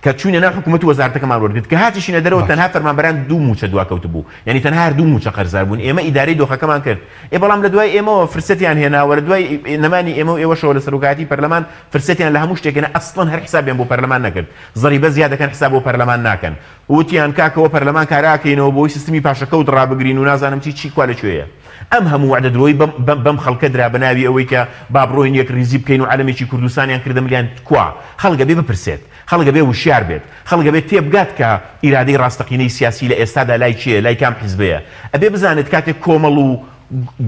کە چوینە ناو حکومەت و وەزارەتەکەمان وەرگرت کە هاتیشینە دەرەوە تەنها فەرمانبەران دوو مووچە دواکەوتبوو یانی تەنها هەر دوو مووچە قەرزار بوون ئێمە ئیدارەی دۆخەکەمان کرد ئێ بەڵام لە دوای ئێمەوە فرسەتیان هێنا و لە دوای نەمانی ئێمە و ئێوەشەوە لە سەرۆکایەتی پەرلەمان فرسەتیان لە هەموو شتێک هێنا ئەسڵەن هەر حسابیان بۆ پەرلەمان نەکرد زەریبە زیاد دەکەن حساب بۆ پەرلەمان ناکەن وتیان کاکەوە پەرلەمان کاراکەینەوە بۆی سیستمی پاشەکەوت ڕابگرین و نازانم چی چی کوا لە کوێیە ئەم هەموو وەعدە درۆی بەم بەم بەم خەڵکە درا بە ناوی ئەوەی کە با بڕۆین یەک ڕیزی بکەین و عەلەمێکی کوردستانیان کردە ملیان کوا خەڵک ئەبێ بپرسێت خەڵک ئەبێ وشیار بێت، خەڵک ئەبێ تێبگات کە ئیرادەی ڕاستەقینەی سیاسی لە ئێستادا لای کێیە، لای کام حیزبەیە. ئەبێ بزانێت کاتێک کۆمەڵ و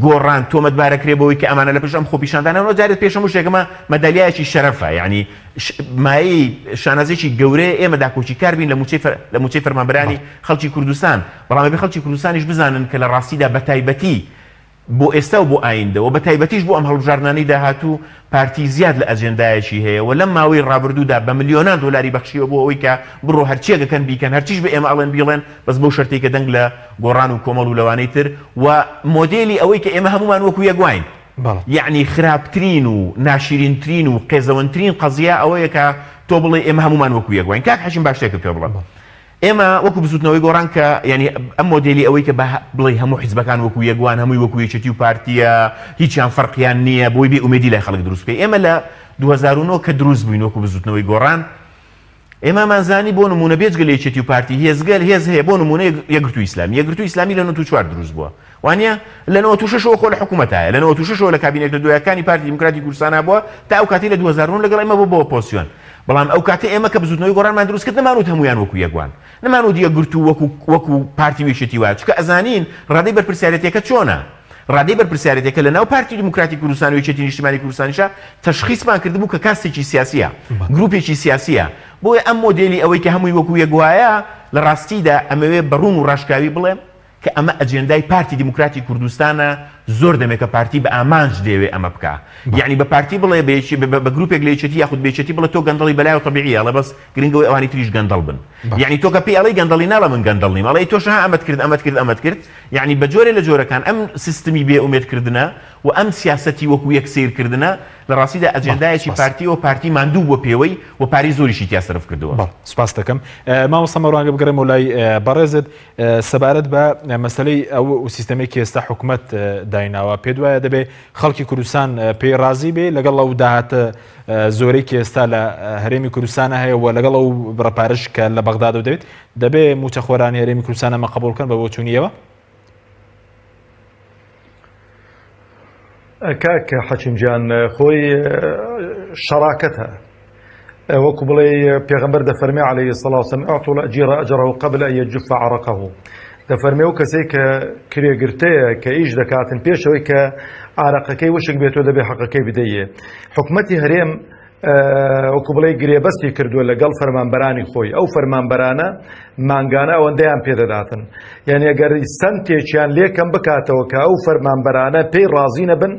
گۆڕان تۆمەتبارەکرێ بەوەی کە ئەمانە لە پشت ئەم خۆپیشاندانەوە جارێت پێش هەموو شتێک ئەمە مەدالیایەکی شەرەفە، یانی مایەی شانازییەکی گەورەیە ئێمە داکۆکیکار بین لە مووچەی لە مووچەی فەرمانبەرانی خەڵکی کوردستان، بەڵام ئەبێ خەڵکی کوردستانیش بزانن کە لە ڕاستیدا بەتایبەتی بۆ ئێستا و بۆ ئایندە و بە تایبەتیش بۆ ئەم هەڵبژاردنانەی داهاتوو پارتی زیاد لە ئەجێندایەکی هەیە و لەم ماوەی ڕابردوودا بە ملیۆنان دۆلاری بەخشیوە بۆ ئەوەی کە بڕۆ هەرچیەک ئەکەن بیکەن هەرچیش بە ئێمە ئەڵێن بیڵێن بەس بەو شەرتەی کە دەنگ لە گۆڕان و کۆمەڵ و لەوانەی تر و مۆدێلی ئەوەی کە ئێمە هەموومان وەکو یەک واین یەعنی خراپترین و ناشیرینترین و قێزەوەنترین قەزیە ئەوەیە کە تۆ بڵێی ئێمە هەموومان وەکو یەک واین کاک حەکیم با شتێکت پێ بڵێم. ئێمە وەکو بزوتنەوەی گۆڕان کە یانی ئەم مۆدێلی ئەوەی کە بە بڵێی هەموو حیزبەکان وەکو یەک وان هەمووی وەکو یەکێتی و پارتیە هیچیان فەرقیان نییە بۆی بێ ئومێدی لای خەڵک دروست بکەی ئێمە لە 2009 کە دروست بووین وەکو بزوتنەوەی گۆڕان ئێمەمان زانی بۆ نمونە بێجگە لە یەکێتی و پارتی هێزگەل هێز هەیە بۆ نمونە یەکگرتوو ئیسلامی یەکگرتوو ئیسلامی لە 94 دروست بووە وانە لە 96 ەوە خۆ لە حکوومەتایە لە 96 ەوە لە کابینێک لە دوایەکانی پارتی دیموکراتی کوردستان بووە تا ئەو کاتی لە 2009 لەگەڵ ئێمە بۆ بۆ ئۆپۆزسیۆن بەڵام ئەو کاتە ئێمە کە بزوتنەوەی گۆڕانمان دروست کرد نەمانوت هەموویان وەکو یەک وان نەمانوت یەکگرتوو وەکو وەکو پارتی و یەکێتی وایە چونکە ئەزانین ڕادەی بەرپرسیارێتیەکە چۆنە ڕادەی بەرپرسیارێتیەکە لە ناو پارتی دیموکراتی کوردستان و یەکێتی نیشتیمانی کوردستانیشا تەشخیصمان کردبوو کە کاستێکی سیاسیە گروپێکی سیاسیە بۆیە ئەم مۆدێلی ئەوەی کە هەمووی وەکو یەک وایە لە ڕاستیدا ئەمەوێ بە ڕوون و ڕاشکاوی بڵێم کە ئەمە ئەجێندای پارتی دیموکراتی کوردستانە زۆر دەمێکە پارتی بە ئامانج دەیەوێ ئەمە بکا یەعنی بە پارتی بڵێ بە یەکی بە گروپێک لە یەکێتی یاخود بە یەکێتی بڵێ تۆ گەندەڵی بەلایەوە تەبیعیە ئەڵێ بەس گرنگ ئەوەی ئەوانی تریش گەندەڵ بن یەعنی تۆ کە پێی ئەڵێی گەندەڵی ناڵێ من گەندەڵ نیم ئەڵێ تۆش ها ئەمەت کرد ئەمەت کرد ئەمەت کرد یەعنی بە جۆرێ لە جۆرەکان ئەم سیستمی بێ ئومێد کردنە و ئەم سیاسەتی وەکو یەک سەیر کردنە لە ڕاستیدا ئەجێندایەکی پارتیە و پارتی ماندوو بووە پێوەی و پارەی زۆریشی تیا سەرف کردووە. بەڵێ سوپاست دەکەم مامۆستا مەروان گەر بگەڕێمەوە لای بەڕێزت سەبارەت بە مەسەلەی ئەو سیستەمەی کە ئێستا حکومەت دایناوە پێت وایە دەبێ خەڵکی کوردستان پێی ڕازی بێ لەگەڵ ئەو داهاتە زۆرەی کە ئێستا لە هەرێمی کوردستانە هەیە و لەگەڵ ئەو بڕە پارەش کە لە بەغدادەوە دەبێت دەبێ موچەخۆرانی هەرێمی کوردستان ئەمە قبوڵ بکەن بە بۆچوونیەوە؟ کاک حەکیم گیان خۆی شەراکەتە وەکو بڵێ پێغەمبەر دەفەرمێ عەلەیهی سڵاو سەلام اعطوا الاجیر اجره قبل ان يجف عرقه دەفەرمێ و کەسێک کە کرێگرتەیە کە ئیش دەکاتن پێشەوەی کە ئارەقەکەی وشک بێتەوە دەبێ حەقەکەی بدەیێ حکومەتی هەرێم وەکو بڵێ گرێبەستی کردووە لەگەڵ فەرمانبەرانی خۆی ئەو فەرمانبەرانە مانگانە ئەوەندەیان پێدەداتن یعنی ئەگەر سنتێکیان لێکەم بکاتەوە کە ئەو فەرمانبەرانە پێی ڕازی نەبن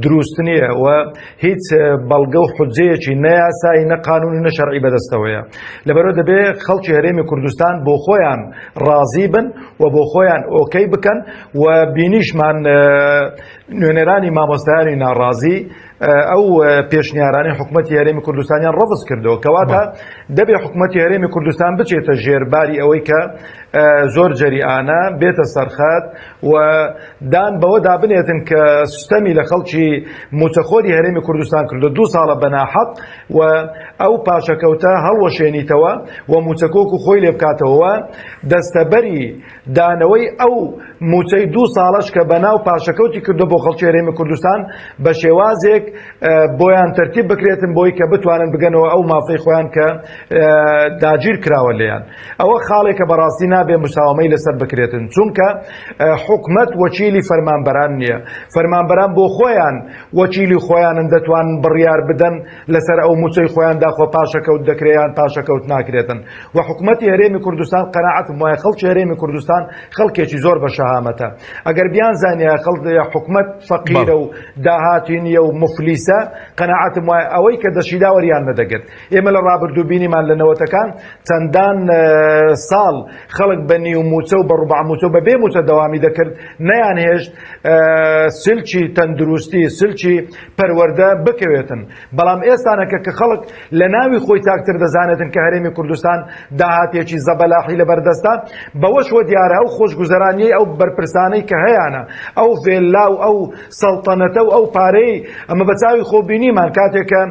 دروست نییە و هیچ بەڵگە و حجەیەکی نەیاسایی نە قانونی نە شەرعی بەدەستەوەیە لەبەرەوە دەبێ خەڵکی هەرێمی کوردستان بۆ خۆیان ڕازی بن و بۆ خۆیان ئۆکەی بکەن و بینیشمان نوێنەرانی مامۆستایانی ناڕازی ئەو پێشنیارانەی حکومەتی هەرێمی کوردستانیان ڕەفز کردەوە کەواتە دەبێ حکومەتی هەرێمی کوردستان بچێتە ژێرباری ئەوەی کە زۆر جەریئانە بێتە سەرخەت و دان بەوە دابنێتن کە ستەمی لە خەڵکی موچەخۆری هەرێمی کوردستان کردو دوو ساڵە بەناحەق و ئەو پاشەکەوتە هەڵوەشێنیتەوە و موچەکۆک و خۆی لێ بکاتەوە دەستەبەری دانەوەی ئەو مووچەی دوو ساڵەش کە بەناو پاشەکەوتی کردو بۆ خەڵکی هەرێمی کوردستان بە شێوازێک بۆیان تەرتیب بکرێتن بۆی کە بتوانن بگەنەوە ئەو مافەی خۆیان کە داگیر کراوە لێیان ئەوە خاڵێکە بەڕاستی نابێ مساوەمەی لەسەر بکرێتن، چونکە حکومەت وەکیلی فەرمانبەران نییە، فەرمانبەران بۆ خۆیان وەکیلی خۆیانن دەتوانن بڕیار بدەن لەسەر ئەو موچەی خۆیان داخۆ پاشەکەوت دەکرێ یان پاشەکەوت ناکرێتن و حکومەتی هەرێمی کوردستان قەناعەتم وایە خەڵکی هەرێمی کوردستان خەڵکێکی زۆر بە شەهامەتە ئەگەر بیانزانیایە خەڵک حکومەت فەقیرە و داهاتی نییە و موفلیسە قەناعەتم وایە ئەوەی کە دەشیدا وەریان نەدەگرت. ئێمە لە ڕابردوو بینیمان لە نەوەتەکان چەندان ساڵ خەڵک بە نیو موچە و بە ڕوبع موچە و بە بێ موچە دەوامی دەکرد، نەیانهێشت سلکی تەندروستی سلکی پەروەردە بکەوێتن. بەڵام ئێستانەکە کە خەڵک لە ناوی خۆی چاکتر دەزانێتن کە هەرێمی کوردستان داهاتێکی زەبەلاحی لەبەردەستە، بەوەشوە دیارە ئەو خۆشگوزەرانیەی ئەو بەرپرسانەی کە هەیانە، ئەو ڤێللا و ئەو سەڵتەنەتە و ئەو پارەی، ئەمە بە چاوی خۆ بینیمان کاتێک کە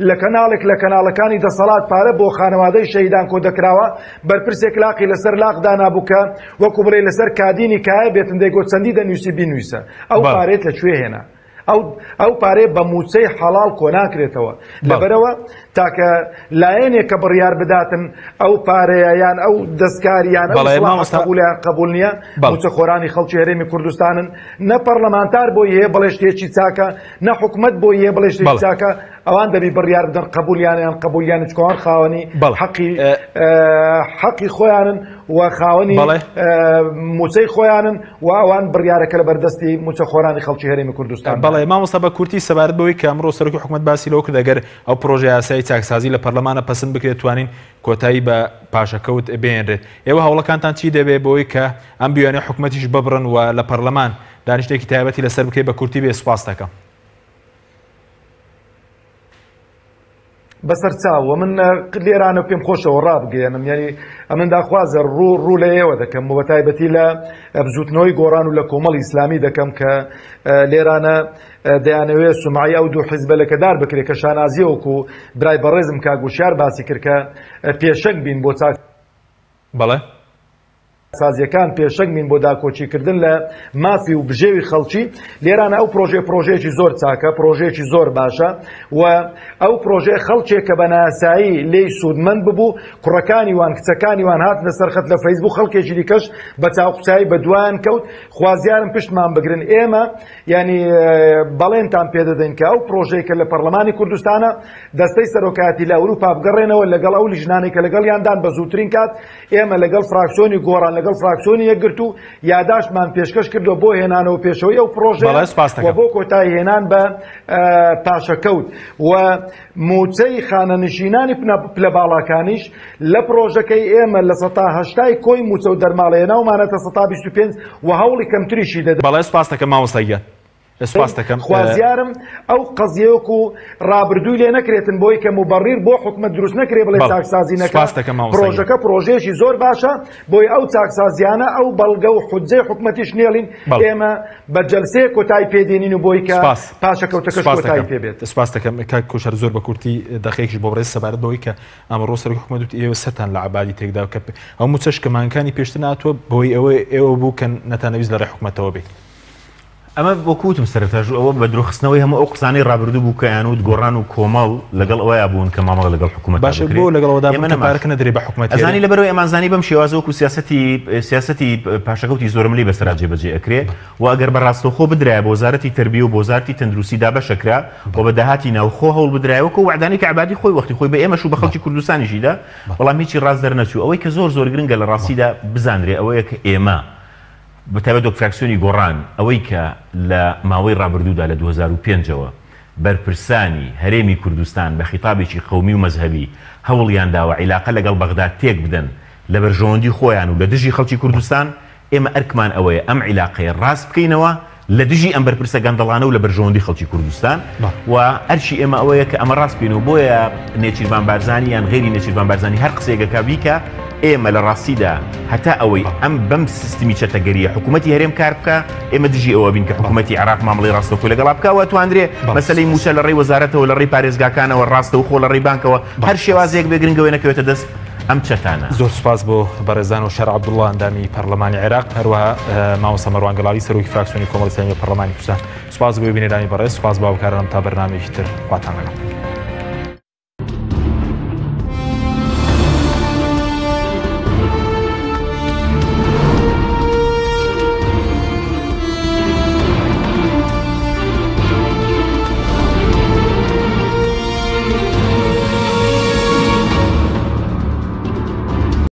لە کەناڵێک لە کەناڵەکانی دەسەڵات پارە بۆ خانەوادەی شەهیدان کۆ دەکراوە، بەرپرسێک لاقی لەسەر لاق دانابوو کە وەکو بڵێی لەسەر کادینی کایە بێتن دەیگۆت چەندی دەنووسی بینووسە، ئەو پارەیەت لە کوێ هێنا؟ ئەو ئەو پارەیە بە مووچەی حەڵاڵ کۆناکرێتەوە. لەبەرئەوە تاکە لایەنێک کە بڕیار بداتن ئەو پارەیە یان ئەو دەستکاری یان ئەو بەڵێ ئیسڵاحە مامۆستا قبوڵە یان قبوڵ نییە، بەڵێ. مووچەخۆرانی خەڵکی هەرێمی کوردستانن. نە پەڕلەمانتار بۆی هەیە بڵێ شتێکی چاکە، نە حکومەت بۆی هەیە بڵێ شتێکی بەڵێ. چاکە، ئەوان دەبی بڕیار بدەن قبوڵیانە یان قبوڵیان نیە، چونکە ئەوان خاوەنی بەڵێ. حەقی حەقی خۆیانن و خاوەنی بەڵێ. مووچەی خۆیانن و ئەوان بڕیارەکە لە بەردەستی مووچەخۆرانی خەڵکی هەرێمی کوردستان. بەڵێ مامۆستا بە کورتی سەبارەت بەوەی کە ئەمڕۆ سەرۆکی حکومەت باسی لەوە کرد ئەگەر ئەو پڕۆژە یاسای چاکسازی لە پەرلەمانە پەسند بکرێت توانین کۆتایی بە پاشەکەوت بهێنرێت ئێوە هەوڵەکانتان چی دەبێت بۆی کە ئەم بیانووی حکومەتیش ببڕن و لە پەرلەمان دانیشتێکی تایبەتی لەسەر بکرێت بە کورتی بێ سوپاس دەکەم. بەسەرچاو وە من لێرانە پێم خۆشەوە ڕابگەیەنم یعنی ئەمن داخوازە ڕوو ڕوو لە ئێوە دەکەم و بەتایبەتی لە بزوتنەوەی گۆڕان و لە کۆمەڵی ئیسلامی دەکەم کە لێرانە دەیانەوێت سومعی ئەو دوو حیزبە لەکەدار بکرێت کە شانازیەوەکو برای بەڕێزم کاک وشیار باسی کرد کە پێشەنگ بین بۆ چاک بەڵێ. سازیەکان پێشەنگ بین بۆ داکۆکی کردن لە مافی و بژێوی خەڵکی لێرانە ئەو پرۆژەیە پرۆژەیەکی زۆر چاکە پرۆژەیەکی زۆر باشە و ئەو پرۆژەیە خەڵکێک کە بە ناسایی لێی سوودمەند ببوو کوڕەکانی وان کچەکانی وان هاتنە سەر خەت لە فەیسبوک خەڵکێکی دیکەش بە چاوقوچایی بە دوایان کەوت خوازیارم پشتمان بگرن ئێمە یعنی بەڵێنتان پێدەدەین کە ئەو پرۆژەی کە لە پەرلەمانی کوردستانە دەستەی سەرۆکایەتی لە ئەوروپا بگەڕێنەوە لەگەڵ ئەو لیژنانەی کە لەگەڵیاندان بە زووترین کات ئێمە لەگەڵ فراکسیۆنی گۆڕان لەگەڵ فراکسیۆنی یەکگرتوو یاداشتمان پێشکەش کردووە بۆ هێنانەوە پێشەوەی ئەو پرۆژەیە بەڵێ سوپاس و دەکەم. بۆ کۆتایی هێنان بە پاشەکەوت و مووچەی خانەنشینانی پلە باڵاکانیش لە پرۆژەکەی ئێمە 80% کۆی مووچە و دەرماڵە هێناومانەتە 25% و هەوڵی کەمتریشی دەدەین. بەڵێ سوپاس دەکەم مامۆستا گیان. سپاس دەکەم. خوازیارم ئەو قەزیە وەکو ڕابردووی لێ نەکرێتن بۆی کە موبەڕیر بۆ حکومەت دروست نەکرێ بڵێ چاکسازی نەکا پرۆژەکە پرۆژەیەکی زۆر باشە بۆی ئەو چاکسازیانە ئەو بەڵگە و حجەی حکومەتیش نێڵین ئێمە بە جەلسەیە کۆتایی پێدێنین و بۆی کە پاشەکەوتەکەش کۆتایی پێ بێت. سپاس دەکەم کاک کۆشار زۆر بە کورتی دەقەیەکیش بۆ بەڕێز سەبارەت بەوەی کە ئەمڕۆ سەرۆکی حکومەت وتی ئێوە سەرتان لە عەبادی تێکدا کە ئەو مووچەش کە مانگەکانی پێشتر ناتوە بەوەی ئەوە ئێوە بوو کە نەتانەویست لە ڕێی حکومەتەوە بێت. ئەمە وەکو وتم سەرەتاش ئەوە بە درۆخستنەوەی هەموو ئەو قسانەی ڕابردوو بوو کە ئەیانوت گۆڕان و کۆمەڵ لەگەڵ ئەوەیا بوون کە مامەڵە لەگەڵ حکوومەتا باشە بکرێ بۆ لەگەڵ ئەوەدا ئێمە بوون کە نەماش پارەکە نەدرێ بە حکوومەتی ئەزانی هەرێم؟ لەبەرئەوەی ئەمانزانی بەم شێوازە وەکو سیاسەتی سیاسەتی پاشەکەوتی زۆرەملی بەسەرا جێبەجێ ئەکرێ و ئەگەر بە ڕاستەوخۆ بدرایە بە وەزارەتی تەربیە و بە وەزارەتی تەندروستی دابەشەکرا و بە داهاتی ناوخۆ هەوڵ بدرایە وەکو وەعدانەی کە عەبادی خۆی وەختی خۆی بە ئێمەش و بە خەڵکی کوردستانیشی دا بەڵام هیچی ڕاست دەرنەچوو ئەوەی کە زۆر زۆر گرنگە لە ڕاستیدا بزانرێ ئەوەیە کە ئێمە بەتایبەت وەک فراکسیۆنی گۆڕان ئەوەی کە لە ماوەی ڕابردوودا لە 2005 ەوە بەرپرسانی هەرێمی کوردستان بە خیتابێکی قەومی و مەزهەبی هەوڵیان داوە عیلاقە لەگەڵ بەغدا تێک بدەن لە بەرژەوەندی خۆیان و لە دژی خەڵکی کوردستان، ئێمە ئەرکمان ئەوەیە ئەم عیلاقەیە ڕاست بکەینەوە لە دژی ئەم بەرپرسە گەندەڵانە و لە بەرژەوەندی خەڵکی کوردستان و ئەرکی ئێمە ئەوەیە کە ئەمە ڕاست بکەینەوە بۆیە نێچیرڤان بارزانی یان غەیری نێچیرڤان بارزانی هەر قسەیەک ئەکا بیکا ئێمە لە ڕاستیدا هەتا ئەوەی ئەم بەم سیستمی چەتەگەریە حکوومەتی هەرێم کار بکا ئێمە دژی ئەوە بین کە حکوومەتی عێراق مامەڵەی ڕاستەوخۆی لەگەڵا بکا و ئەتوانرێ مەسەلەی مووچە لە ڕێی وەزارەتەوە لە ڕێی پارێزگاکانەوە ڕاستەوخۆ لە ڕێی بانکەوە هەر شێوازێک بێ گرنگە وێ نەکەوێتە دەست ئەم چەتانە. زۆر سوپاس بۆ بەڕێزان هۆشیار عەبدوڵڵا ئەندامی پەرلەمانی عێراق، هەروەها مامۆستا مەروان گەڵاڵی سەرۆکی فراکسیۆنی کۆمەڵی ئیسلامی لە پەرلەمانی کوردستان. سوپاس بۆ بینەرانی بەڕێز، سوپاس بۆ هاوکارانم تا بەرنامەیەکی تر خواتان لەگەڵ.